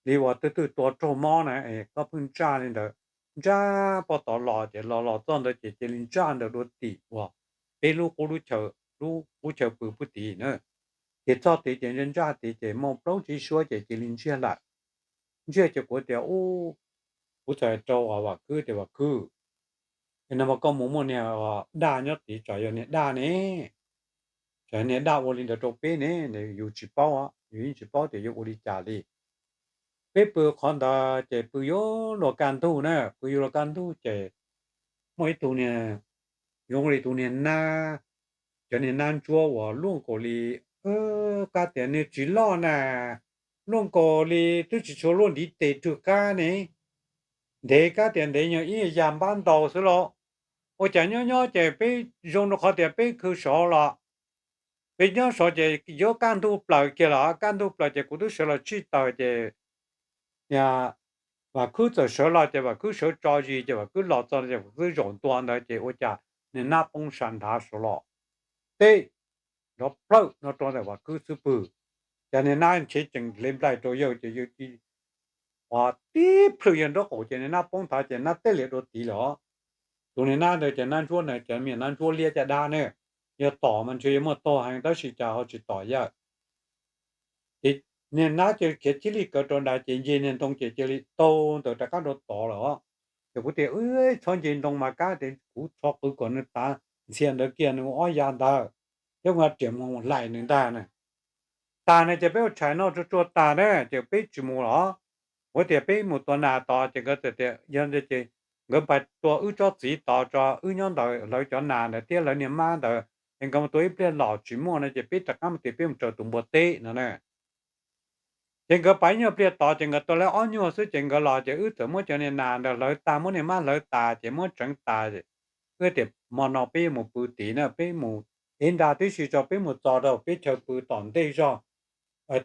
li uas twb twb tua raug mob na, koj pheej ntsaj li ntawd, ntsaj pog tod los ces los los txog ntawd ces cia li ntsaj ntawd dua tim uas peb lub qub, lub qub chaw pw pub tid na. Ces txog tid ces ntsaj ntsaj tid ces muaj plaub tsib suab ces cia li ntsiag lawm. Ntsiag ces kuv tias, Ub, kuv txawm rau Vam Khwb tias, Vam Khwb, no mas koj mus muaj niag daj nyob tid, tsam yog niag daj ne, tsam niag daj ua li ntawd rau peb ne, yus tsis paub, yus yeej tsis paub tias yuav ua li cas li. Peb pw qhov ntawd ces pw yuav luag kaj ntug na, pw yuav luag kaj ntug ces muaj ib tug niag, zoo li tus niag nab, cov niag nab ntsuab uas luaj nkaus li, qab tias nws tsis loj na, luaj nkaus li twb tsis tshua luaj ntiv tes rwg qab ne, ntev kab tias ntev yog ib yam npab ntau xwb lauj. Ua cas nyob nyob ces peb zoo rau qhov tias peb khw saud los, peb nyob saud ces yuav kaj ntug plaws kiag los, kaj ntug plaws ces kuv twb sawv los tsij taws ces Vam Khwb txawm sawv los ces Vam Khwb sawv tso zis ces Vam Khwb los txog ces Vam Khwb zaum ntua ntawd ces ua cas niag nab poob sab nrad saud los, teb nrov plawg no rau ntawm Vam Khwb xub pwg. Ces niag nab nrhiav tsees hle nplaig rau yawg ces yawg ua tib plhws yawg nraub qaum ces niag nab poob nthav ces nab teb liam dua tid lawm. Tus niag nab ntawd ces nab ntsuab na, cov me nab ntsuab liab caj dab ne, yog tom mas ntshe yuav muaj tog heev tab sis cas ho tsis tom yawg. Ces niag nab cia li khiav thib lij kawv rau nrad ces nce niag ntoo ces cia li taug ntawd rov qab rau tod lawm. Ces kuv tias, Txhob nce ntoo mas kab, ces kuv txhob qw kom nws tav ntxhias ntawd kiag nws ua ob ya ntawd, thiab kuv riam mus hlais nws ntag na. Tag na ces peb ua tshais noj tsuag tsuag tag na ces peb tsis mus los. Kuv tias peb mus tua nas tod ces nkawd tias yog ces nkawd pais tua wb tsob txiv tod tso, wb nyob ntawd lawv cov nas ntawd thiab lawv niag mab ntawd, es nkawd mus tua ib pliag los tsis muaj no ces peb rov qab mus tias peb mus raws tus npua teb no na. Ces nkawd pais ib nyuag pliag tod ces nkawd tua lawv ob nyuag xwb ces nkawd los ces wb txawm muab cov niag nas ntawd hlawv tag, muab niag mab hlawv tas ces muab tseev tas. Wb tias hmo no peb yuav mus pw tid na, peb mus ev nra tib si tso, peb mus txog rau peb chaw pw tom ntej zog,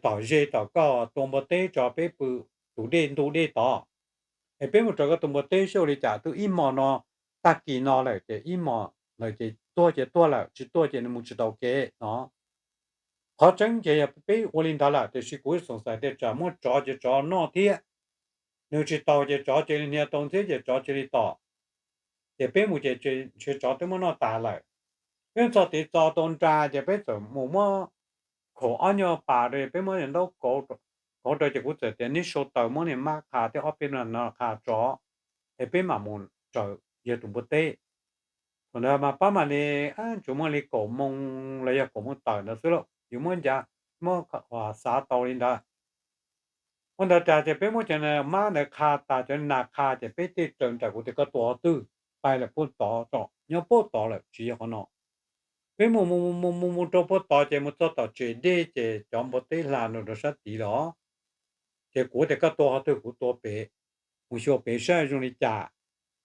tom ze tom koj tua npua teb tso, peb pw tus dej ntug dej tod. Es peb mus raws koj tus npua teb seb ua li cas, twb ib hmo no, tag kis no lawm ces ib hmo lawm ces tuag ces tuag lawm, tsis tuag ces nws mus tsis tau kev no. Qhov tseeb ces yog peb ua li ntawd lawm tiam sis kuv xoom xais tias tsam muaj tsov ces tsov noj thiab, nws tsis taus ces tsov cia li hnia tau ntxiab ces tsov cia li tom. Ces peb mus ces ntshe tsov twb muab noj tas lawm. Peb txog tid txog tau nra ces peb txawm mus muab khaum ob nyuag pas rau, peb muab ntaub kauv rau ces kuv txawm tias neb sau taws muab niag mab qha thiab ob peb no qha tsov, es peb mam mus raws yawg tus npua teb. Thaum ntawd mas pab mam li, tsuas muaj li kaum moos los yog kaum moos tawm ntawd xwb lauj, yus muab ncav, muab xav tau li ntawd. Ua ntawd tas ces peb muab cov mab ntawd qha tas, cov nas qha ces peb thiaj raws nraim, kuv tias koj tua qhov twg, pais lawm puag tod tso, nyob puag tod lawm tsis yog qhov no. Peb mus mus mus mus mus rau puag tod ces mus txog tom tsev dej ces cov npua teb hla rau sab tid los. Ces kuv tias koj tua qhov twg, kuv tua pem, mus xyuas pem saib zoo li cas.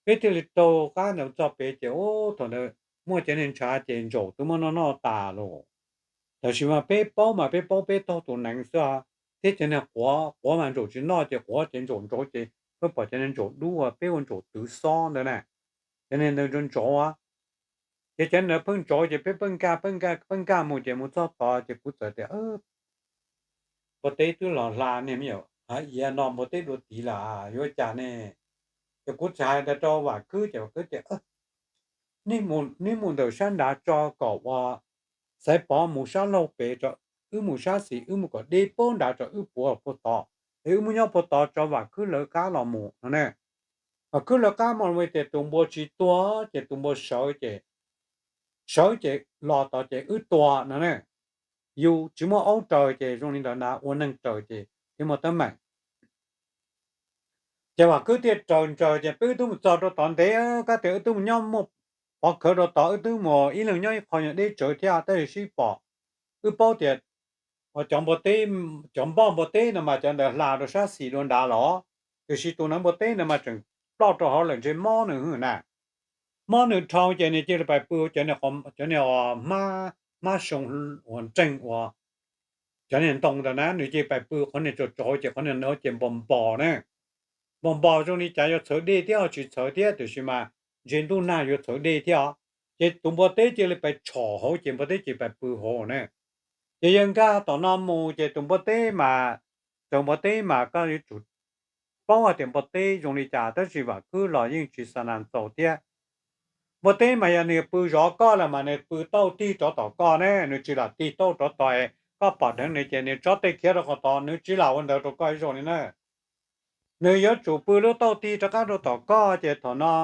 Peb thiaj li taug qab ntawd txog pem ces ub, thaum ntawd muaj cov niag ntshav ces ntsaum twb muab noj noj tas los. Tab sis mas peb paub mas peb paub peb taug tus neev xwb, thiab cov niag quav, quav mas ntsaum tsis noj ces quav ces ntsaum ntsauv ces peb pom cov niag ntsaum dub, peb ua ntsaum twv xob ntawd na, cov niag ntawd ntsaum ntsaum. Ces cov ntawd pheej ntsaum ces peb pheej nkag pheej nkag pheej nkag mus ces mus txog tod ces kuv txawm tias npua teb twb los hla ne, me nyuam hav iav no npua teb dua tid lawm yuav cas ne? Ces kuv txawm hais ntawd rau Vam Khwb ces Vam Khwb tias neb mus ntawm sab nrad tso kom ua Xaiv Pov mus sab laug pem tso, wb mus sab xis, wb mus kom deb puag nrad tso, wb puav puag tod, es wb muab nyob puag tod tso, Vam Khwb lawv qab los mus no ne. Vam Khwb lawv qab mus tias tus npua tsis tuag ces tus npua sawv ces, sawv ces los tod ces wb tua no ne. Yus tsis muaj aub raws ces zoo li ntawd na, ua neeg raws ces thiaj muaj teeb meem. Ces Vam Khwb thiaj raws ntsaws ces peb wb twb mus txog rau tod ntev, kab tias wb twb mus nyob muaj qhov khawv rau tod, wb twb mus ib leeg nyob ib qho nyuag deb tsawv thiab tab sis sib pom. Wb paub tias cov npua teb, cov npoj npua teb no mas cov ntawd hla rau sab xis dua nrad los, tiam sis tus ntawd npua teb no mas tseem ploj rau hauv lawm ntshe mob nws hwj na. Mob nws dhau ces nws cia li pais pw cov niag hmab, hmab soo uas nreeg uas cov niag ntoo ntawd na, nws cia li pais pw qhov niag tsaus tsaus ces qhov niag no ces npos npos na. Npos npos zoo li cas yuav txhawv dej thiab ho tsis txhawv thiab, tiam sis mas ntshe ntuj nag yuav txhawv dej thiab os. Ces tus npua teb cia li pais tshom hauv ces npua teb cia li pais pw hauv na. Ces yawg nkag tom no mus ces tus npua teb mas, tus npua teb mas koj yuav tsum paub hais tias npua teb zoo li cas, tab sis Vam Khwb los yeej tsis xa nas txaus thiab. Npua teb mas yog nws pw zov koj lawm mas nws pw tauj tig rov tom koj ne, nws tsis lam tig tauj rov tom, koj pom dheev nws ces nws tsob tej khiav rau qhov tod, nws tsis lam ua ntawd rau koj ib zaug li na. Nws yuav tsum pw lub tauj tig rov qab rau tom koj ces thaum no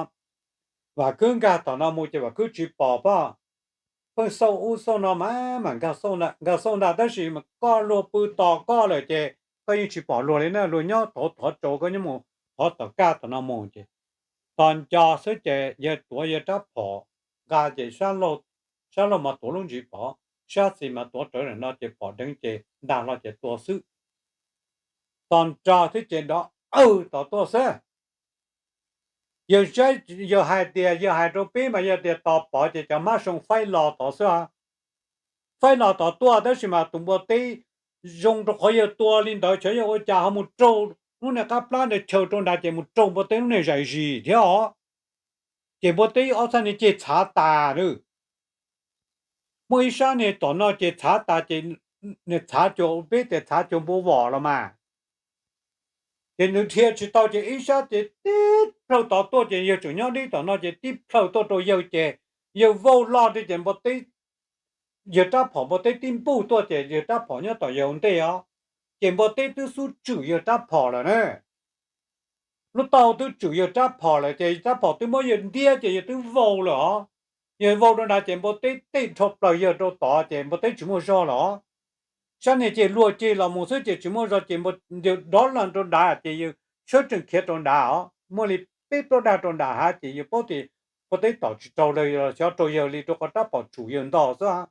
Vam Khwb nkag tom no mus ces Vam Khwb tsis pom pob, pheej xauj ub xauj no mas mas nkag xauj ntag, tab sis koj luag pw tos koj lawm ces koj yeej tsis pom luag li na, luag nyob thov thov tsaus koj nyob mus thov tom kaj tom no mus ces tos nco xwb ces yawg tuav yawg rab phom nqa ces sab laug mas tuav lub ntsis pov, sab xis mas tuav rawv ram no ces pom dheev ces ntag hlo ces tua xwb. Tos nco xwb ces nrov awg tom tuaj xwb. Yawg saib, yawg hais tias, yawg hais rau peb mas yog tias tos pom ces cov hmab soo faib los tod xwb. Faib los tod tuaj tab sis mas tus npua teb zoo rau qhov yawg tua li ntawd xyov yog ua cas ho mus raug lub niag qab plab ntawd chaws rau nrad ces mus raug npua teb lub niag zais zis thiab os. Ces npua teb ob txhab niag ceg txhav tas lawm. Muaj ib sab niag tom no ces txhav tas ces nws txhav cuag peb tias txhav cuag npua vom los mas. Ces nws dhia tsis tau ces ib sab ces tib plhaw tod tuaj ces yawg tseem nyob deb tom no ces tib plhaw tuaj rau yawg ces yawg vau hlo ces npua teb, yawg rab phom npua teb tib npuj tuaj ces yawg rab phom nyob tom yawg ua ntej os, ces npua teb twb xub tswm yawg rab phom lawm na. Lub taub hau twb tswm yawg rab phom lawm ces rab phom twb muab yawg ntiab ces yawg twb vau lawm os. Yawg vau rau nrad ces npua teb tej dhau plaws yawg rau tod ces npua teb tsis muaj zog lawm os. Sab niag ceg luag ceg los mus xwb ces tsis muaj zog ces yawg dov lawm rau nrad ces yawg sawv tsees khiav rau nrad os, muaj li peb plaub dag rau nrad hav ces yawg paub tias npua teb tom tsis raug lawm los xyov raug yawg li rau qhov rab phom tsum yawg ntog xwb.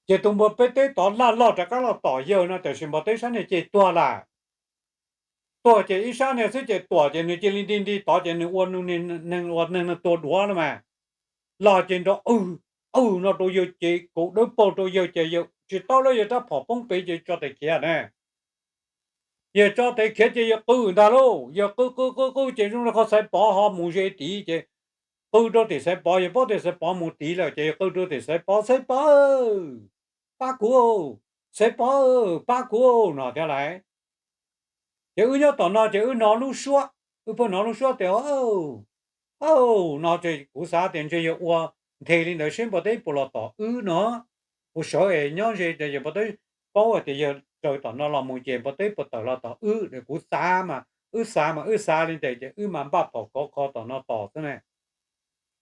Ces tus npua peb teb tod laj loj rov qab los tom yawg no tiam sis npua teb sab niag ceg tuag lawm. Tuag ces ib sab niag xwb ces tuam ces nws cia li nti nti tod ces nws ua neeg ua neeg no tuag duav no mas. Los ces nrov awj awj no rau yawg ces kaum dawb paug rau yawg ces yawg tsis tau lawm yawg rab phom poob pem ces tso tes khiav na. Yawg tso tes khiav ces yawg qw ntag lauj, yawg qw qw qw qw ces zoo li qhov Xaiv Pov ho mus ze tid ces qw rau tim Xaiv Pov, yawg paub tias Xaiv Pov mus tid lawm ces yawg qw rau tim Xaiv Pov, Xaiv Pov, pab kuv, Xaiv Pov, pab kuv no thiab lauj. Ces wb nyob tom no ces wb hnov lub suab, wb pheej hnov lub suab tias, a, no ces kuv xav tias ntshe yawg ua nthe li ntawd seb npua teb puas los tom wb no. Kuv sawv es nyob ze ces yawg npua teb paub hais tias yawg raws tom no los mus ces npua teb puas tawm los tom wb, kuv xav mas wb xav mas wb xav li ntawd ces wb mas npaj phom khov kho tom no tos xwb ne.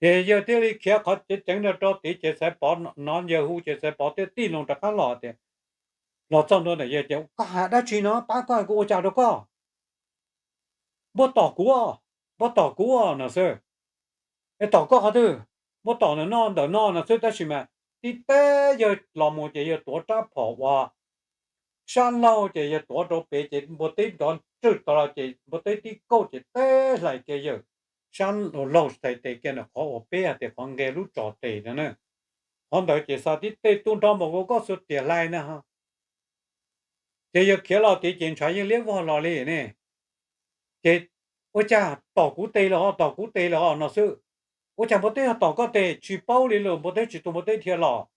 Ces yawg thiaj li khiav qhov ceev ceev no rau tid ces Xaiv Pov hnov yawg hu ces Xaiv Pov thiaj tig loo rov qab los tias, los txog ntua ntawm yawg ces, koj hais dab tsi no, pab koj, kuv ua cas rau koj? Npua tom kuv, npua tom kuv no xwb. Es tom koj qhov twg? Npua tom ntawm no ntawm no no xwb tab sis mas tib teb yawg los mus ces yawg tuav rab phom ua sab laug ces yawg tuav rau pem ces npua teb nrov ntswj tod los ces npua teb tib kaum ces teb hlais kiag yawg sab laug txhais tes kiag ntawm qhov uas peb hais tias qhov nqe lub tso tes no na. Qhov ntawd ces xa tib tej tub nrho npaum nkaus koj xuas riam hlais na. Ces yawg khiav los tid ces ntshav yeej liab vog los li ne. Ces ua cas tom kuv tes lawm ho, tom kuv tes lawm ho no xwb. Ua cas npua teb ho tom koj tes? Tsis paub li los npua teb tsis tu npua teb dhia los.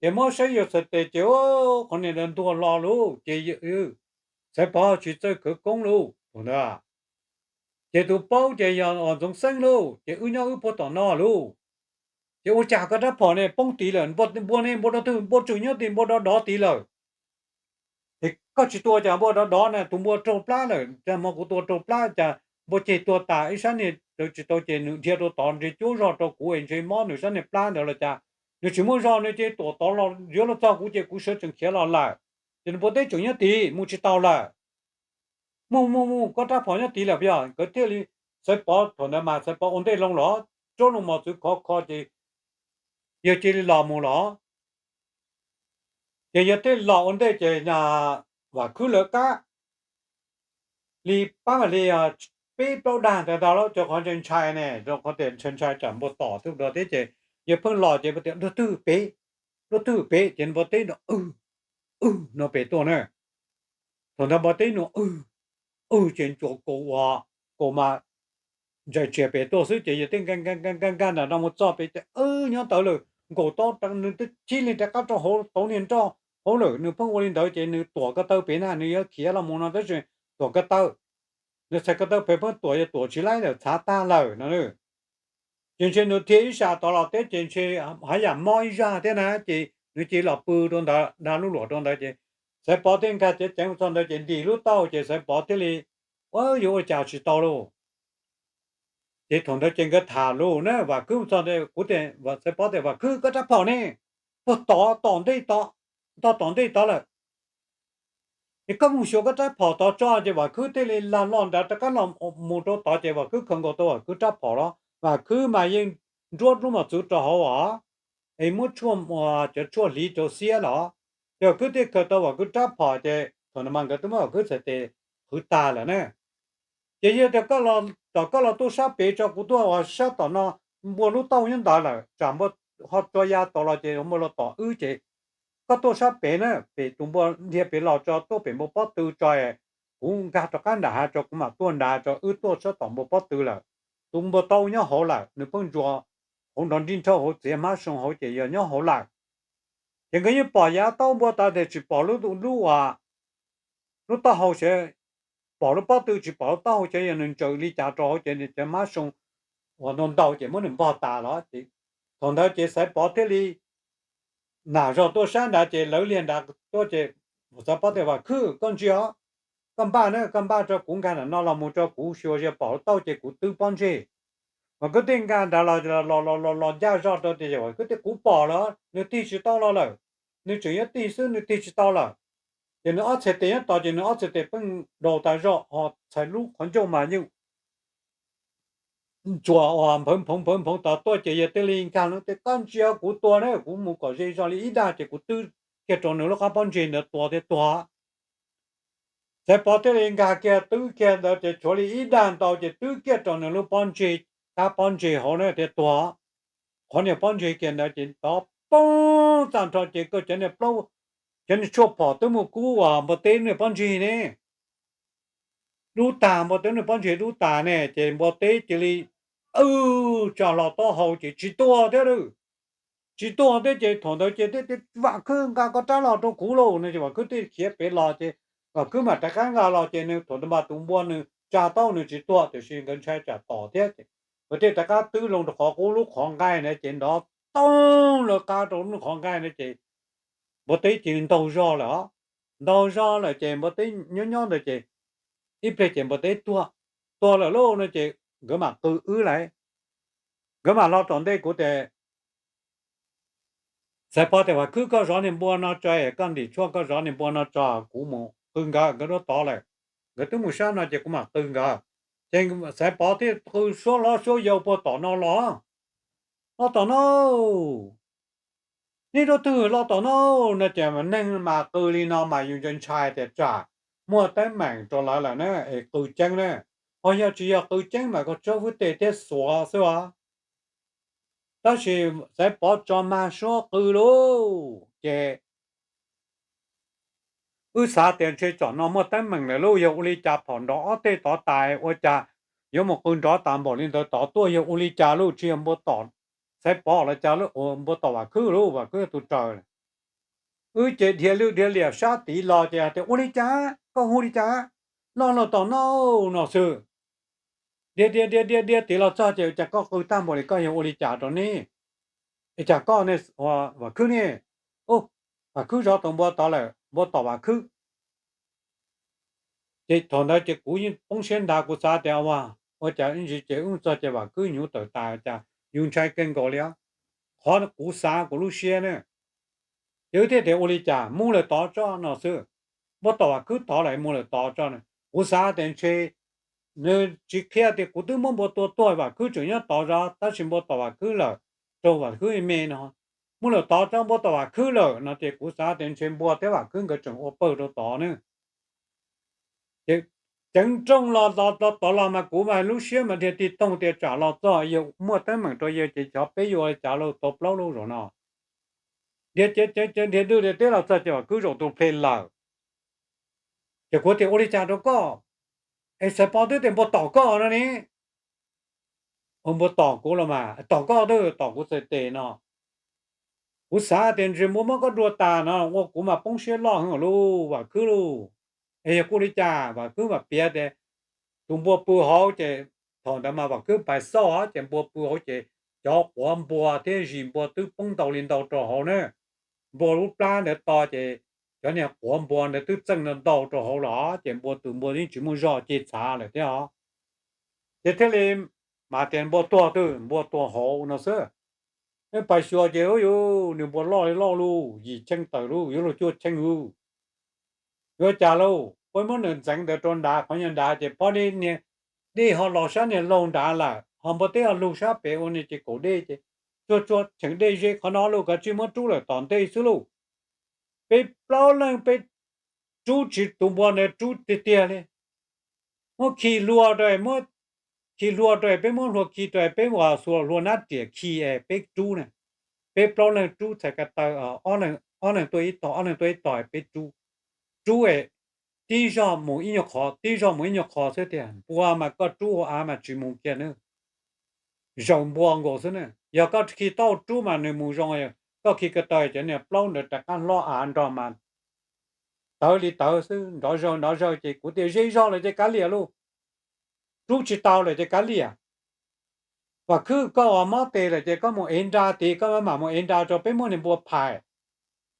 Ces muab saib yawg txhais tes ces qhov niag ntuag hlo lauj ces Xaiv Pov tsis txawj khawv koob lauj thaum ntawd. Ces tus paub ces yog Ntxoov Xeeb lauj ces wb nyob wb puag tom no lauj. Ces ua cas koj rab phom ne poob tid lawm? Npua ne, npua rau twg? Npua tseem nyob tid, npua dov dov tid lawm. Es koj tsis tua cas npua dov dov na? Tus npua raug plab lawm, cas hmo kuv tua raug plab cas npua ceg tuag tas ib sab niag tsis tau ces nws dhia rau tod ntshe cuab zog rau kuv es ntshe mob nws sab niag plab ntawd los cas. Nws tsis muaj zog nws ces tuam tod los yuav los txog kuv ces kuv sawv tsees khiav los lawm. Ces nws npua teb tseem nyob tid mus tsis tau lawm. Mus mus mus, koj rab phom nyob tid lawm puas yog? Nkawd thiaj li, Xaiv Pov thaum ntawd mas Xaiv Pov ua ntej loo los, tsob loo mos txwv khov kho ces yawg cia li los mus los. Ces yawg thiaj los ua ntej ces Vam Khwb lawv qab li pab mam li peb plaub dag ntawd ntag lauj, rau qhov ntshai ntshai ne, rau qhov tias ntshai ntshai tsam npua tom twb dua thiab ces yawg pheej los ces tias, Nruab twg pem, nruab twg pem? Ces npua teb no, Wb, wb no pem tuaj na. Thaum ntawd npua teb no, Wb, wb ces ncua kaus ua, kaus mas ntsais tsias pem tuaj xwb ces yawg thiaj nkag nkag nkag nkag ntawm no mus txog pem ces, Wb nyob ntawd lawm, nkaum tau nws thiaj chib leeg rov qab rau hauv tauv niag nroj hauv lawm. Nws pheej ua li ntawd ces nws tuam ko taw pem na, nws yuav khiav los mus no tab sis tuam ko taw, nws txhais ko taw pem pheej tuam, yog tuam tsis laib lawm, txhav tag lawm no. Ces ntshe nws dhia ib sab tod los teb ces ntshe haj yam mob ib zaj thiab na, ces nws cia li los pw rau ntawd, dag lub luam rau ntawd ces Xaiv Pov thiaj nkag ceev ceev txog ntawd ces ntim lub taub hau ces Xaiv Pov thiaj li, Ua, yuav ua cas tsis tau lauj. Ces thaum ntawd ces nkawd tham lus na, Vam Khwb txog ntawd kuv tias, Xaiv Pov tias, Vam Khwb, koj rab phom ne, puag tod tom ntej tod, nto tom ntej tod lawm. Es koj mus xyuas koj rab phom tod tso. Ces Vam Khwb thiaj li lag loj nrad rov qab los mus rau tod ces Vam Khwb khaws nkaus tau Vam Khwb rab phom los, Vam Khwb mas yeej nruab lub mos txwv rau hauv os, es muab tshuaj, cov tshuaj hliv rau xiab los. Ces Vam Khwb thiaj khaws tau Vam Khwb rab phom ces thaum no mas nkawd twb muab Vam Khwb txhais tes qhwv tag lawm na. Ces yog tias koj los, tom koj los tuaj sab pem tso, kuv tuaj ua sab tom no, npua lub tauj nyob ntawd lawm, tsam npua ho tso ya tod los ces npua los tom wb ces koj tuaj sab pem na, pem tus npua dhia pem los tso, tuaj pem npua pob tw tso, kuv nkag rov qab nram hav tso, kuv mam tuaj nrad tso, wb tuaj sab tom npua pob tw lawm. Tus npua tauj nyob hauv lawm, nws pheej ntsuas hauv nrov nrij nrhauj hauv txiav hmab soo hauv ces yog nyob hauv lawm. Ces nkawd yeej pom yav taub npua tas tias tsis pom lub, lub uas, lub taub hau xyov, pom lub pob tw tsis pom lub taub hau xyov yog nws ntsaws li cas rau hauv ces cov hmab soo uas ntau ntau ces muab nws npog tas los ces. Thaum ntawd ces Xaiv Pov thiaj li nam zog tuaj sab nrad ces lawv liag nrad tuaj ces Xaiv Pov tias, Vam Khwb, koj ntsia os, koj npaj na, koj npaj rau kuv nkag nram no los mus rau kuv xyuas, yog pom lub taub ces kuv twb pob ntseg. Vam Khwb thiaj nkag nrad los, los ncaj zog rau tias, Vam Khwb tias, Kuv pom lawm, nws tig tsis tau los lawm, nws tseem yuav tig xwb, nws tig tsis tau lawm. Ces nws ob txhais tes nyob tod ces nws ob txhais tes pheej daus tas zog ho txhais lub qhov ncauj mas yeej ntsuas uas nphawv nphoov nphoov nphoov tod tuaj ces yawg thiaj li nkag los tias, Koj ntsia kuv tua na, kuv mus kom ze zog li ib dag ces kuv twb kiag rau nws lub qab pob ntseg ntawd tua thiab tuag. Xaiv Pov thiaj li nkag kiag twb kiag ntawd ces tshuav li ib dag ntau ces twb kiag rau nws lub pob ntseg, qab pob ntseg hauv na thiab tuag. Qhov niag pob ntseg kiag ntawd ces tov poob tag nrho ces koj cov niag plaub, cov niag tshuaj phom twb mus kub uas npua teb niag pob ntseg ne, dub tag, npua teb niag pob ntseg dub tag ne ces npua teb cia li, w, tsa hlo taub hau ces tsis tuag thiab lawm. Tsis tuag thiab ces thaum ntawd ces thiaj tias, Vam Khwb, nqa koj rab los rau kuv lauj no ces Vam Khwb thiaj khiav pem los ces Vam Khwb mam rov qab nqa los ces nws thaum ntawd mas tus npua nws tsa taub nws tsis tuag tiam sis nkawd ntshai tsam tom thiab ces nkawd thiaj rov qab twb loo rau qhov qub lub qhov nqaij na ces nrov toog lawv qab rau lub qhov nqaij na ces npua teb cia li ntaug zog lawm os. Ntaug zog lawm ces npua teb nyob nyob ntawd ces ib pliag ces npua teb tuag, tuag lawm lauj no ces nkawd mam qw wb lauj. Nkawd mam los tom ntej kuv tias, Xaiv Pov tias, Vam Khwb, koj zov niag npua no tso, koj ntim tshuaj koj zov niag npua no tso, kuv mus qw nkawd, nkawd rov tod lawm. Nkawd twb mus sab no ces kuv mam qw nkawd. Ces Xaiv Pov thiaj qw suab hlob suab yau puag tom no los, Los tom no, nej rau twg los tom no? No ces neeg mas qw li no mas yus ntshai tias tsam muaj teeb meem rau lawv lawm na es qw ceeb na. Ho yog tsis yog qw ceeb mas koj tsob fwb tes thiab xuav xwb os. Tab sis Xaiv Pov tso mag suab qw lauj ces wb xav tias ntshe tsam no muaj teeb meem lawm lauj, yog ua li cas phom nrov ob teg tod tas ua cas yuav mus qw nrov tas npaum li ntawd tod tuaj, yog ua li cas lauj, tsis yog npua tom Xaiv Pov los cas, npua tom Vam Khwb lauj, Vam Khwb yog tus raws. Wb ces dhia lwj dhia liam sab tid los ces hais tias, Ua li cas? Koj hu li cas? Los los tom no no xwb. Dhia dhia dhia dhia dhia tid los txog ces, Cas koj qw tag npaum li, koj yog ua li cas rau nej? Es cas koj ne, Vam Khwb ne? Vam Khwb zov tus npua tod lawm, npua tom Vam Khwb. Ces thaum ntawd ces kuv yeej poob siab nthav, kuv xav tias ua cas ib ntsis ces wb txog ces Vam Khwb hnyuv tawm tas, cas yus ntshai kawg nkaus li os. Qhov kuv xav kuv lub siab na, ces wb thiaj tias ua li cas mus lawm tod tso no xwb. Npua tom Vam Khwb tod lawm, mus lawm tod tso. Kuv xav tias ntshe nws tsis qhia tias kuv twb muab npua tua tuag, Vam Khwb tseem nyob tod zov, tab sis npua tom Vam Khwb lawm, raug Vam Khwb me no. Mus lawm tod tso, npua tom Vam Khwb lawm no ces kuv xav tias ntshe npua thiab Vam Khwb nkawd tseem ua pawg rau tod na. Ces ceev nrooj los tod los mas kuv mas lub siab mas dhia tig toog tias tsam los txog yawg muaj teeb meem rau yawg ces xyov peb yuav ua li cas lauj, tau plaub lub zaum no. Dhia ceev ceev dhia dwj dhia teb los txog ces Vam Khwb zaum tus ple lawm. Ces kuv tias ua li cas rau koj? Es Xaiv Pov twb tias npua tom koj no ne. Ua npua tom kuv los mas, tom koj twb tom kuv txhais tes no. Kuv xav tias ntshe npua muab koj dua tas no ua kuv mas poob siab loj heev lauj Vam Khwb lauj. Es yog kuj li cas? Vam Khwb mam piav tias tus npua pw hauv ces thaum ntawd mas Vam Khwb pais xauj ces npua pw hauv ces cov quav npua thiab zis npua twb poob ntau li ntau rau hauv na. Npua lub plab ntawd to ces cov niag quav npua ntawd twb txeej ntau ntau rau hauv los ces npua tus npua yeej tsis muaj zog ces txhav lawm thiab os. Ces thiaj li mas tias npua tuag twg, npua tuag hauv no xwb. Pais xyuas ces ub yuv, nws npua loj li loj lauj, yim cheej tawm lauj, yuav luag cuaj cheej lauj. Yuav cas lauj, peb muab nws ntxeev ntawd rau nrad, qhov nyuag nrad ces pob dej ho los sab niag laug nrad lawm, ho npua teb ho lug sab pem ua niag ces kaum dej ces tsuag tsuag cheem dej ze qhov no lauj, kav tsij muab rub lawm tom ntej xwb lauj. Peb plaub leeg peb rub tsis tus npua ntawd rub tiag tiag li. Muab khi hlua rau, muab khi hlua rau, peb muab hlua khi rau, peb ua xuas hlua nab riam khi es peb rub na. Peb plaub leeg rub txhais ko taw, ob leeg tuaj ib tog, ob leeg tuaj ib tog, peb rub, rub es tib zog mus ib nyuag qhov, tib zog mus ib nyuag qhov xwb tiag. Npua mas koj rub hauv av mas tsis mus kiag na, zaws npua nkaus xwb na. Yog koj khi taub hau rub mas nws mus zoo, koj khi ko taw cov niag plaub ntawd rov qab hlob av nrog mas tawv li tawv xwb, nrov zawg nrov zawg. Ces kuv tias ze zog lawm ces kav liam lauj, rub tsis tau lawm ces kav liam. Vam Khwb, koj ua mob tes lawm ces koj mus ev nra tid, koj mam mus ev nra rau peb muab niag npua phais.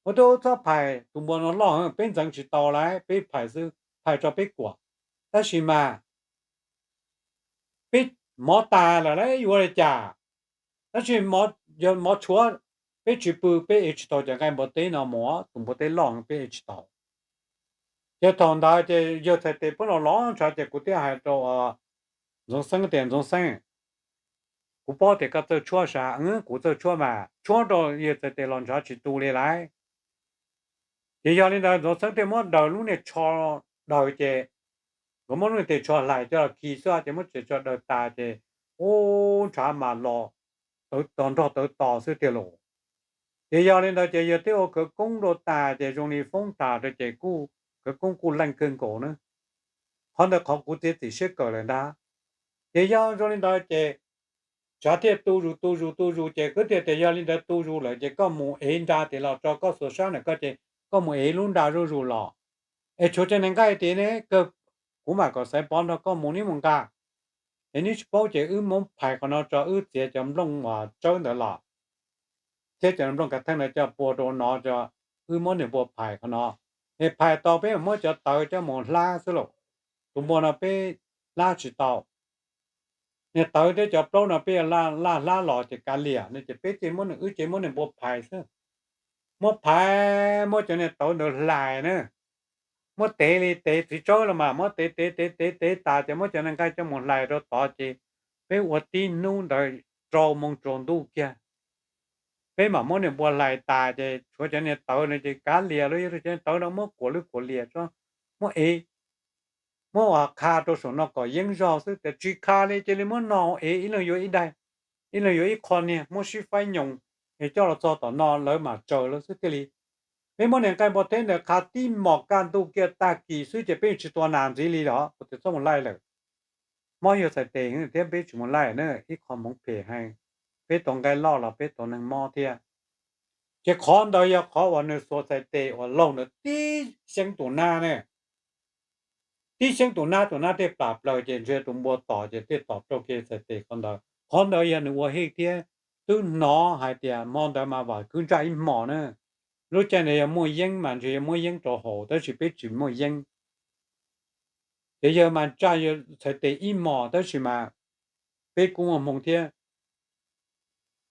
Ua tub txhob phais, tus npua no loj heev, peb ntxeev tsis tau lawm, peb phais xwb, phais tso peb kuam. Tab sis mas peb mov tas lawm lauj, yuav li cas? Tab sis yog mov tshuav, peb tsis pw, peb ev tsis tau cov nqaij npua teb no mus, tus npua teb loj heev, peb ev tsis tau. Ces thaum ntawd ces yawg txhais tes pab los los ntshav ces kuv thiaj hais rau Ntxoov Xeeb tias, Ntxoov Xeeb, kuv paub tias koj txawj tshuab sav. Kuv txawj tshuab mas. Tshuab rau yawg txhais tes los ntshav tsis tu li lauj. Ces yog li ntawd Ntxoov Xeeb thiaj muab daws lub niag tsho, daws ces nkawd muab lub niag tes tsho hlais coj los khi xwb ces muab tes tsho daws tas ces ub ntshav mas los tawv nrog tawv tos xwb tiag lauj. Ces yog li ntawd ces yawg thiaj ua khawv koob rau tas ces zoo li foob tas rau ces khawv koob kuj leej kawg nkaus na. Qhov ntawd qhov kuv txiav txim siab kawg lawm ntag. Ces yog zoo li ntawd ces ntshav thiaj tu zus tu zus tu zus ces kuv thiaj tias yog li ntawd tu zus lawm ces koj mus ev nra tid los tso koj xuas sab ntawm koj ces koj mus ev lub nra zuj zus los, es tshuav cov niag nqaij tid ne, kuv mam kom Xaiv Pov nrog koj mus neb mus nqa. Es neb tsis paub ces wb muab phais qhov no tso, wb txiav cov nplooj uas tsawb ntawd los, thiab cov nplooj kav theej ntawd coj pua rau no, wb muab niag npua phais qhov no. Es phais tau peb mam muab cov tawv coj mus hlab xwb lauj. Tus npua no peb hlab tsis tau. Niag tawv thiab cov plaub no peb laj hlab los ces kav liam no ces peb thiaj muab, wb ces muab niag npua phais xwb. Muab phais, muab cov niag tawv ntawd hlais na. Muab tev li tev txiv tsawb los mas muab tev tev tev tev tev tas ces muab cov niag nqaij coj mus hlais rau tod ces peb ua tib hnub ntawd rau moo tsaus ntuj kiag. Peb mam muab niag npua hlais tas ces tshuav cov niag tawv no ces kav liam lauj, yog cov niag tawv no muab kuam lwj kuam liam, muab ev, muab ua qha rau saum no kom yeeb zog xwb, tias tsis qha li cia li muab no ev ib leeg yuav ib daig, ib leeg yuav ib qho niag, muab sib faib nyoos es coj los txog tom no lawv mam tsaws lawv xwb thiaj li. Peb muab niag nqaij npua teb ntawd qha tib mos kaj ntug kiag tag kis xwb ces peb tsis tua nas ntxiv li los kuv tias txhob mus laij lawm. Mob yawg txhais tes thiab peb tsis mus laij na, ib qho hmoov phem heev. Peb tau nqaij loj los peb tau neeg mob thiab. Ces qhov ntawd yog qhov uas nws xuas txhais tes uas laug ntawd tib xyeeb tus nab ne. Tib xyeeb tus nab, tus nab thiaj plam plaws ces ntshe tus npua tom ces thiaj tom raug kiag txhais tes qhov ntawd. Qhov ntawd yog nws ua hej thiab twb hnov hais tias hmo ntawd mas Vam Khwb ntsaj ib hmos na. Lub caij ntawd yog muaj yeeb mas ntshe yog muab yeeb rau haus tab sis peb tsis muaj yeeb. Ces yawg mas ntsaj txhais tes ib hmos tab sis mas peb kuj muaj hmoo thiab.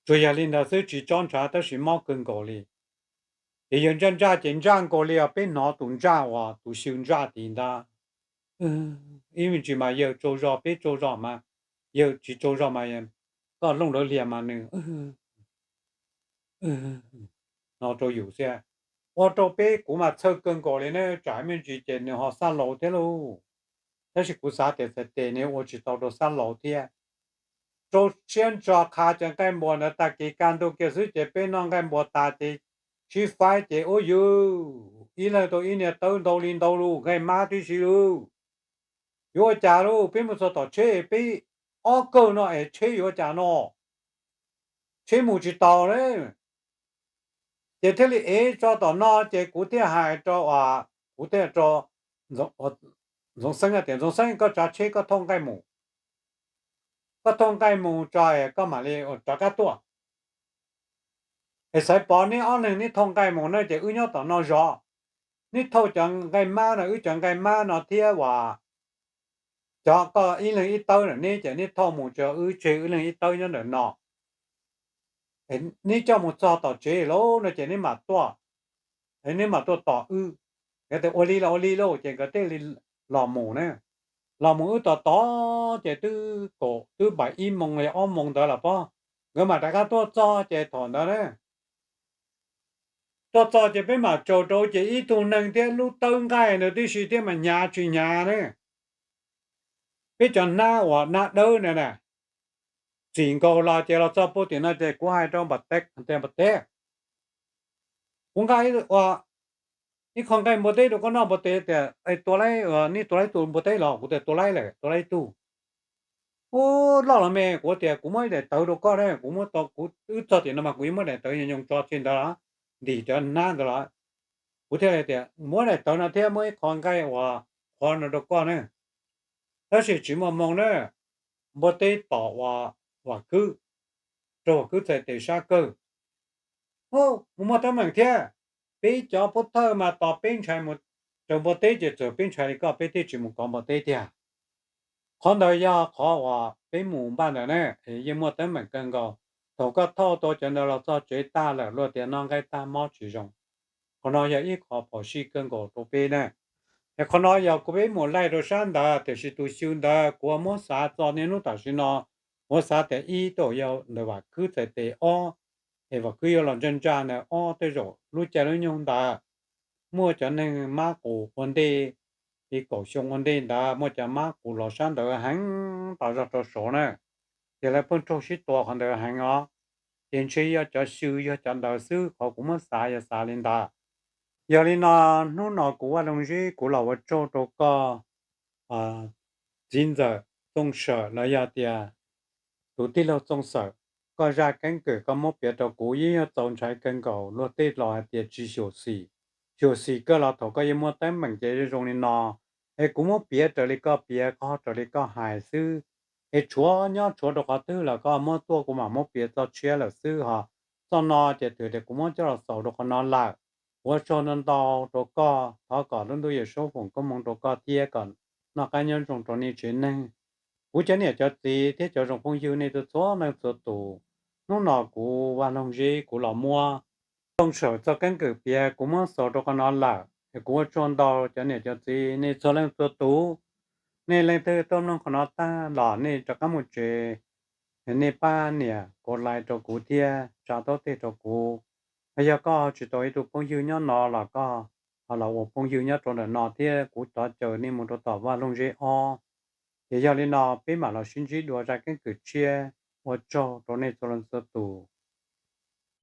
Tsuas yog li ntawd xwb tsis tsob ntshav tab sis mob kawg nkaus li. Ces yawg ntsaj ntsaj ces ntsaj nkaus li os, peb hnov tus ntsaj uas tus xyw ntsaj tid ntag. Ib me ntsis mas yawg tsaug zog peb tsaug zog mas, yawg tsis tsaug zog mas koj looj lawv hlias mas nws no rau yus xwb. Ua rau peb kuv mas txhawj kawg nkaus li ne, tsam ib me ntsis ces nws ho xab laus thiab lauj. Tab sis kuv xav tias txhais tes nws ua tsis tau rau xab laus thiab. Rau siab ntso qha cov nqaij npua ntawd tag kis kaj ntug kiag xwb ces peb noj nqaij npua tas ces sib faib ces ub yus ib leeg tau ib niag tawb ntau li ntau lus nqaij mab tib si lus. Yuav ua cas lauj, peb mus txog tom tsheb peb ob kawg no es tsheb yuav ua cas no, tsheb mus tsis taus li. Ces thiaj li ev tso tom no ces kuv thiaj hais rau, kuv thiaj rau Ntxoov Xeeb tias, Ntxoov Xeeb, koj tsav tsheb koj thauj nqaij mus, koj thauj nqaij mus tso koj mam li rov qab tuaj. Es Xaiv Pov neb ob leeg neb thauj nqaij mus na ces wb nyob tom no zov. Neb thauj cov nqaij mab no, wb cov nqaij mab no thiab uas cov koj ib leeg ib tawb ntawm neb ces neb thauj mus tso, wb tseg wb leeg ib tawb nyob ntawm no. Neb coj mus txog tom tsev lauj no ces neb mam tuaj, neb mam tuaj tos wb. Nkawd tias ua li los ua li lauj ces nkawd thiaj li los mus na. Los mus wb tos tos ces twb kaum twb npaum ib moos li ob moos ntawd los pob, nkawd mam rov qab tuaj txog ces thaum ntawd na, tuaj txog ces peb mam tsaus rau ces ib tug neeg thiab lub tawb nqaij ntawd tib si thiab mas hnyav tsis hnyav na. peb cov hnab uas hnab dawb na na, txim nkaus los ces los txog puag tim no ces kuv hais rau Npam Teb tias, Npam Teb, kuv nqa ua ib qho nqaij npua teb rau koj noj. Npam Teb tias, Tua laib, nej tua laib tus npua teb los? Kuv tias, Tua laib lawm, tua laib ib tug. Ub, loj los me. Kuv tias, Kuv muab ib daim tawv rau koj na, kuv muab, kuv wb txog tim no mas kuv yeej muab daim tawv nyoos tso tseg ntawd los, ntim cov hnab ntawd los. Kuv thiaj li tias, Muab daim tawv no thiab muab ib qho nqaij uas qhuav no rau koj na, tab sis tsis muaj moo na, npua teb tom uas Vam Kwb, rau Vam Kwb txhais tes sab kawg. Ub, mus muaj teeb meem thiab. Peb cov pov thawj mas tos peb ntshai mus raws npua teb ces txawm peb ntshai li koj peb thiaj tsis mus kov npua teb tiag. Qhov ntawd yog qhov uas peb mus npaj ntawd na, yeej muaj teeb meem kawg nkaus. Thaum koj thauj tau cov ntawd los txog tsev tag lawm luag tias noj nqaij tag mob tsis zoo. Qhov no yog ib qho phom sij kawg nkaus rau peb na. Es qhov no yog kuv peb mus laij rau sab ntawd, tiam sis tus xyw ntawd kuv muab xav txog niaj hnub tam sim no, kuv xav tias ib tug yog ntawm Vam Kwb txhais tes, ob es Vam Kwb yuav los ntsa ntsa ntawd, ob tej zaum lub caij lub nyoog ntawd muaj cov neeg mab qus ua ntej, li kaum xyoo ua ntej ntawd muaj cov mab qus los sab ntawd heev tas zog rau saud na, ces lawv pheej raug sib tua qhov ntawd heev os. Ces ntshe yog cov xyw yog cov ntawd xwb, qhov kuv muab xav yog xav li ntawd. Yog li no, hnub no kuv Vaj Loog Zeb kuv los ua tsaug rau koj txiv ntxawm Txooj Sawm los yog tias tus tij laug Txooj Sawm, koj zaj keeb kwm koj muab piav rau kuv yeej yog txaus ntshai kawg nkaus. Luag tej los hais tias tsis xyuam xim, xyuam xim kawg los thaum koj yuav muaj teeb meem ces zoo li no. Es kuv muab piav raws li koj piav, qhov raws li koj hais xwb. Es tshuav nyob tshuav rau qhov twg los koj muab tuaj kuv mam muab piav txoj tshiab lawm xwb ho. Txoj no ces twb tias kuv muab coj los xaus rau qhov no lawm. Ua tsaug ntau ntau rau koj, thov kom lub ntuj Yawm Saub foom koob hmoov rau koj thiab kom noj qab nyob zoo rau nej tsev neeg. Kuv cov niam cov txiv thiab cov zoo phooj ywg nej txhua txhua leej txhua tus, hnub no kuv Vaj Loog Zeb kuv los muab Txooj Sawm txoj keeb kwm piav kuv muab xaus rau qhov no lawm. Es kuv ua tsaug ntau cov niam cov txiv nej txhua leej txhua tus. Nej leej twg tuaj mloog qhov no tag los nej rov qab mus tsev, nej pab nias kov like rau kuv thiab tsa taub teg rau kuv. Yog koj tsis tau ib tug phooj ywg nyob no los koj ho los ua phooj ywg nyob rau ntawm no thiab kuv thov caw nej mus rau tom Vaj Loog Zeb ob. Ces yog li no peb mam los sib ntsib dua zaj keeb kwm tshiab. Ua tsaug rau nej txhua leej txhua tus.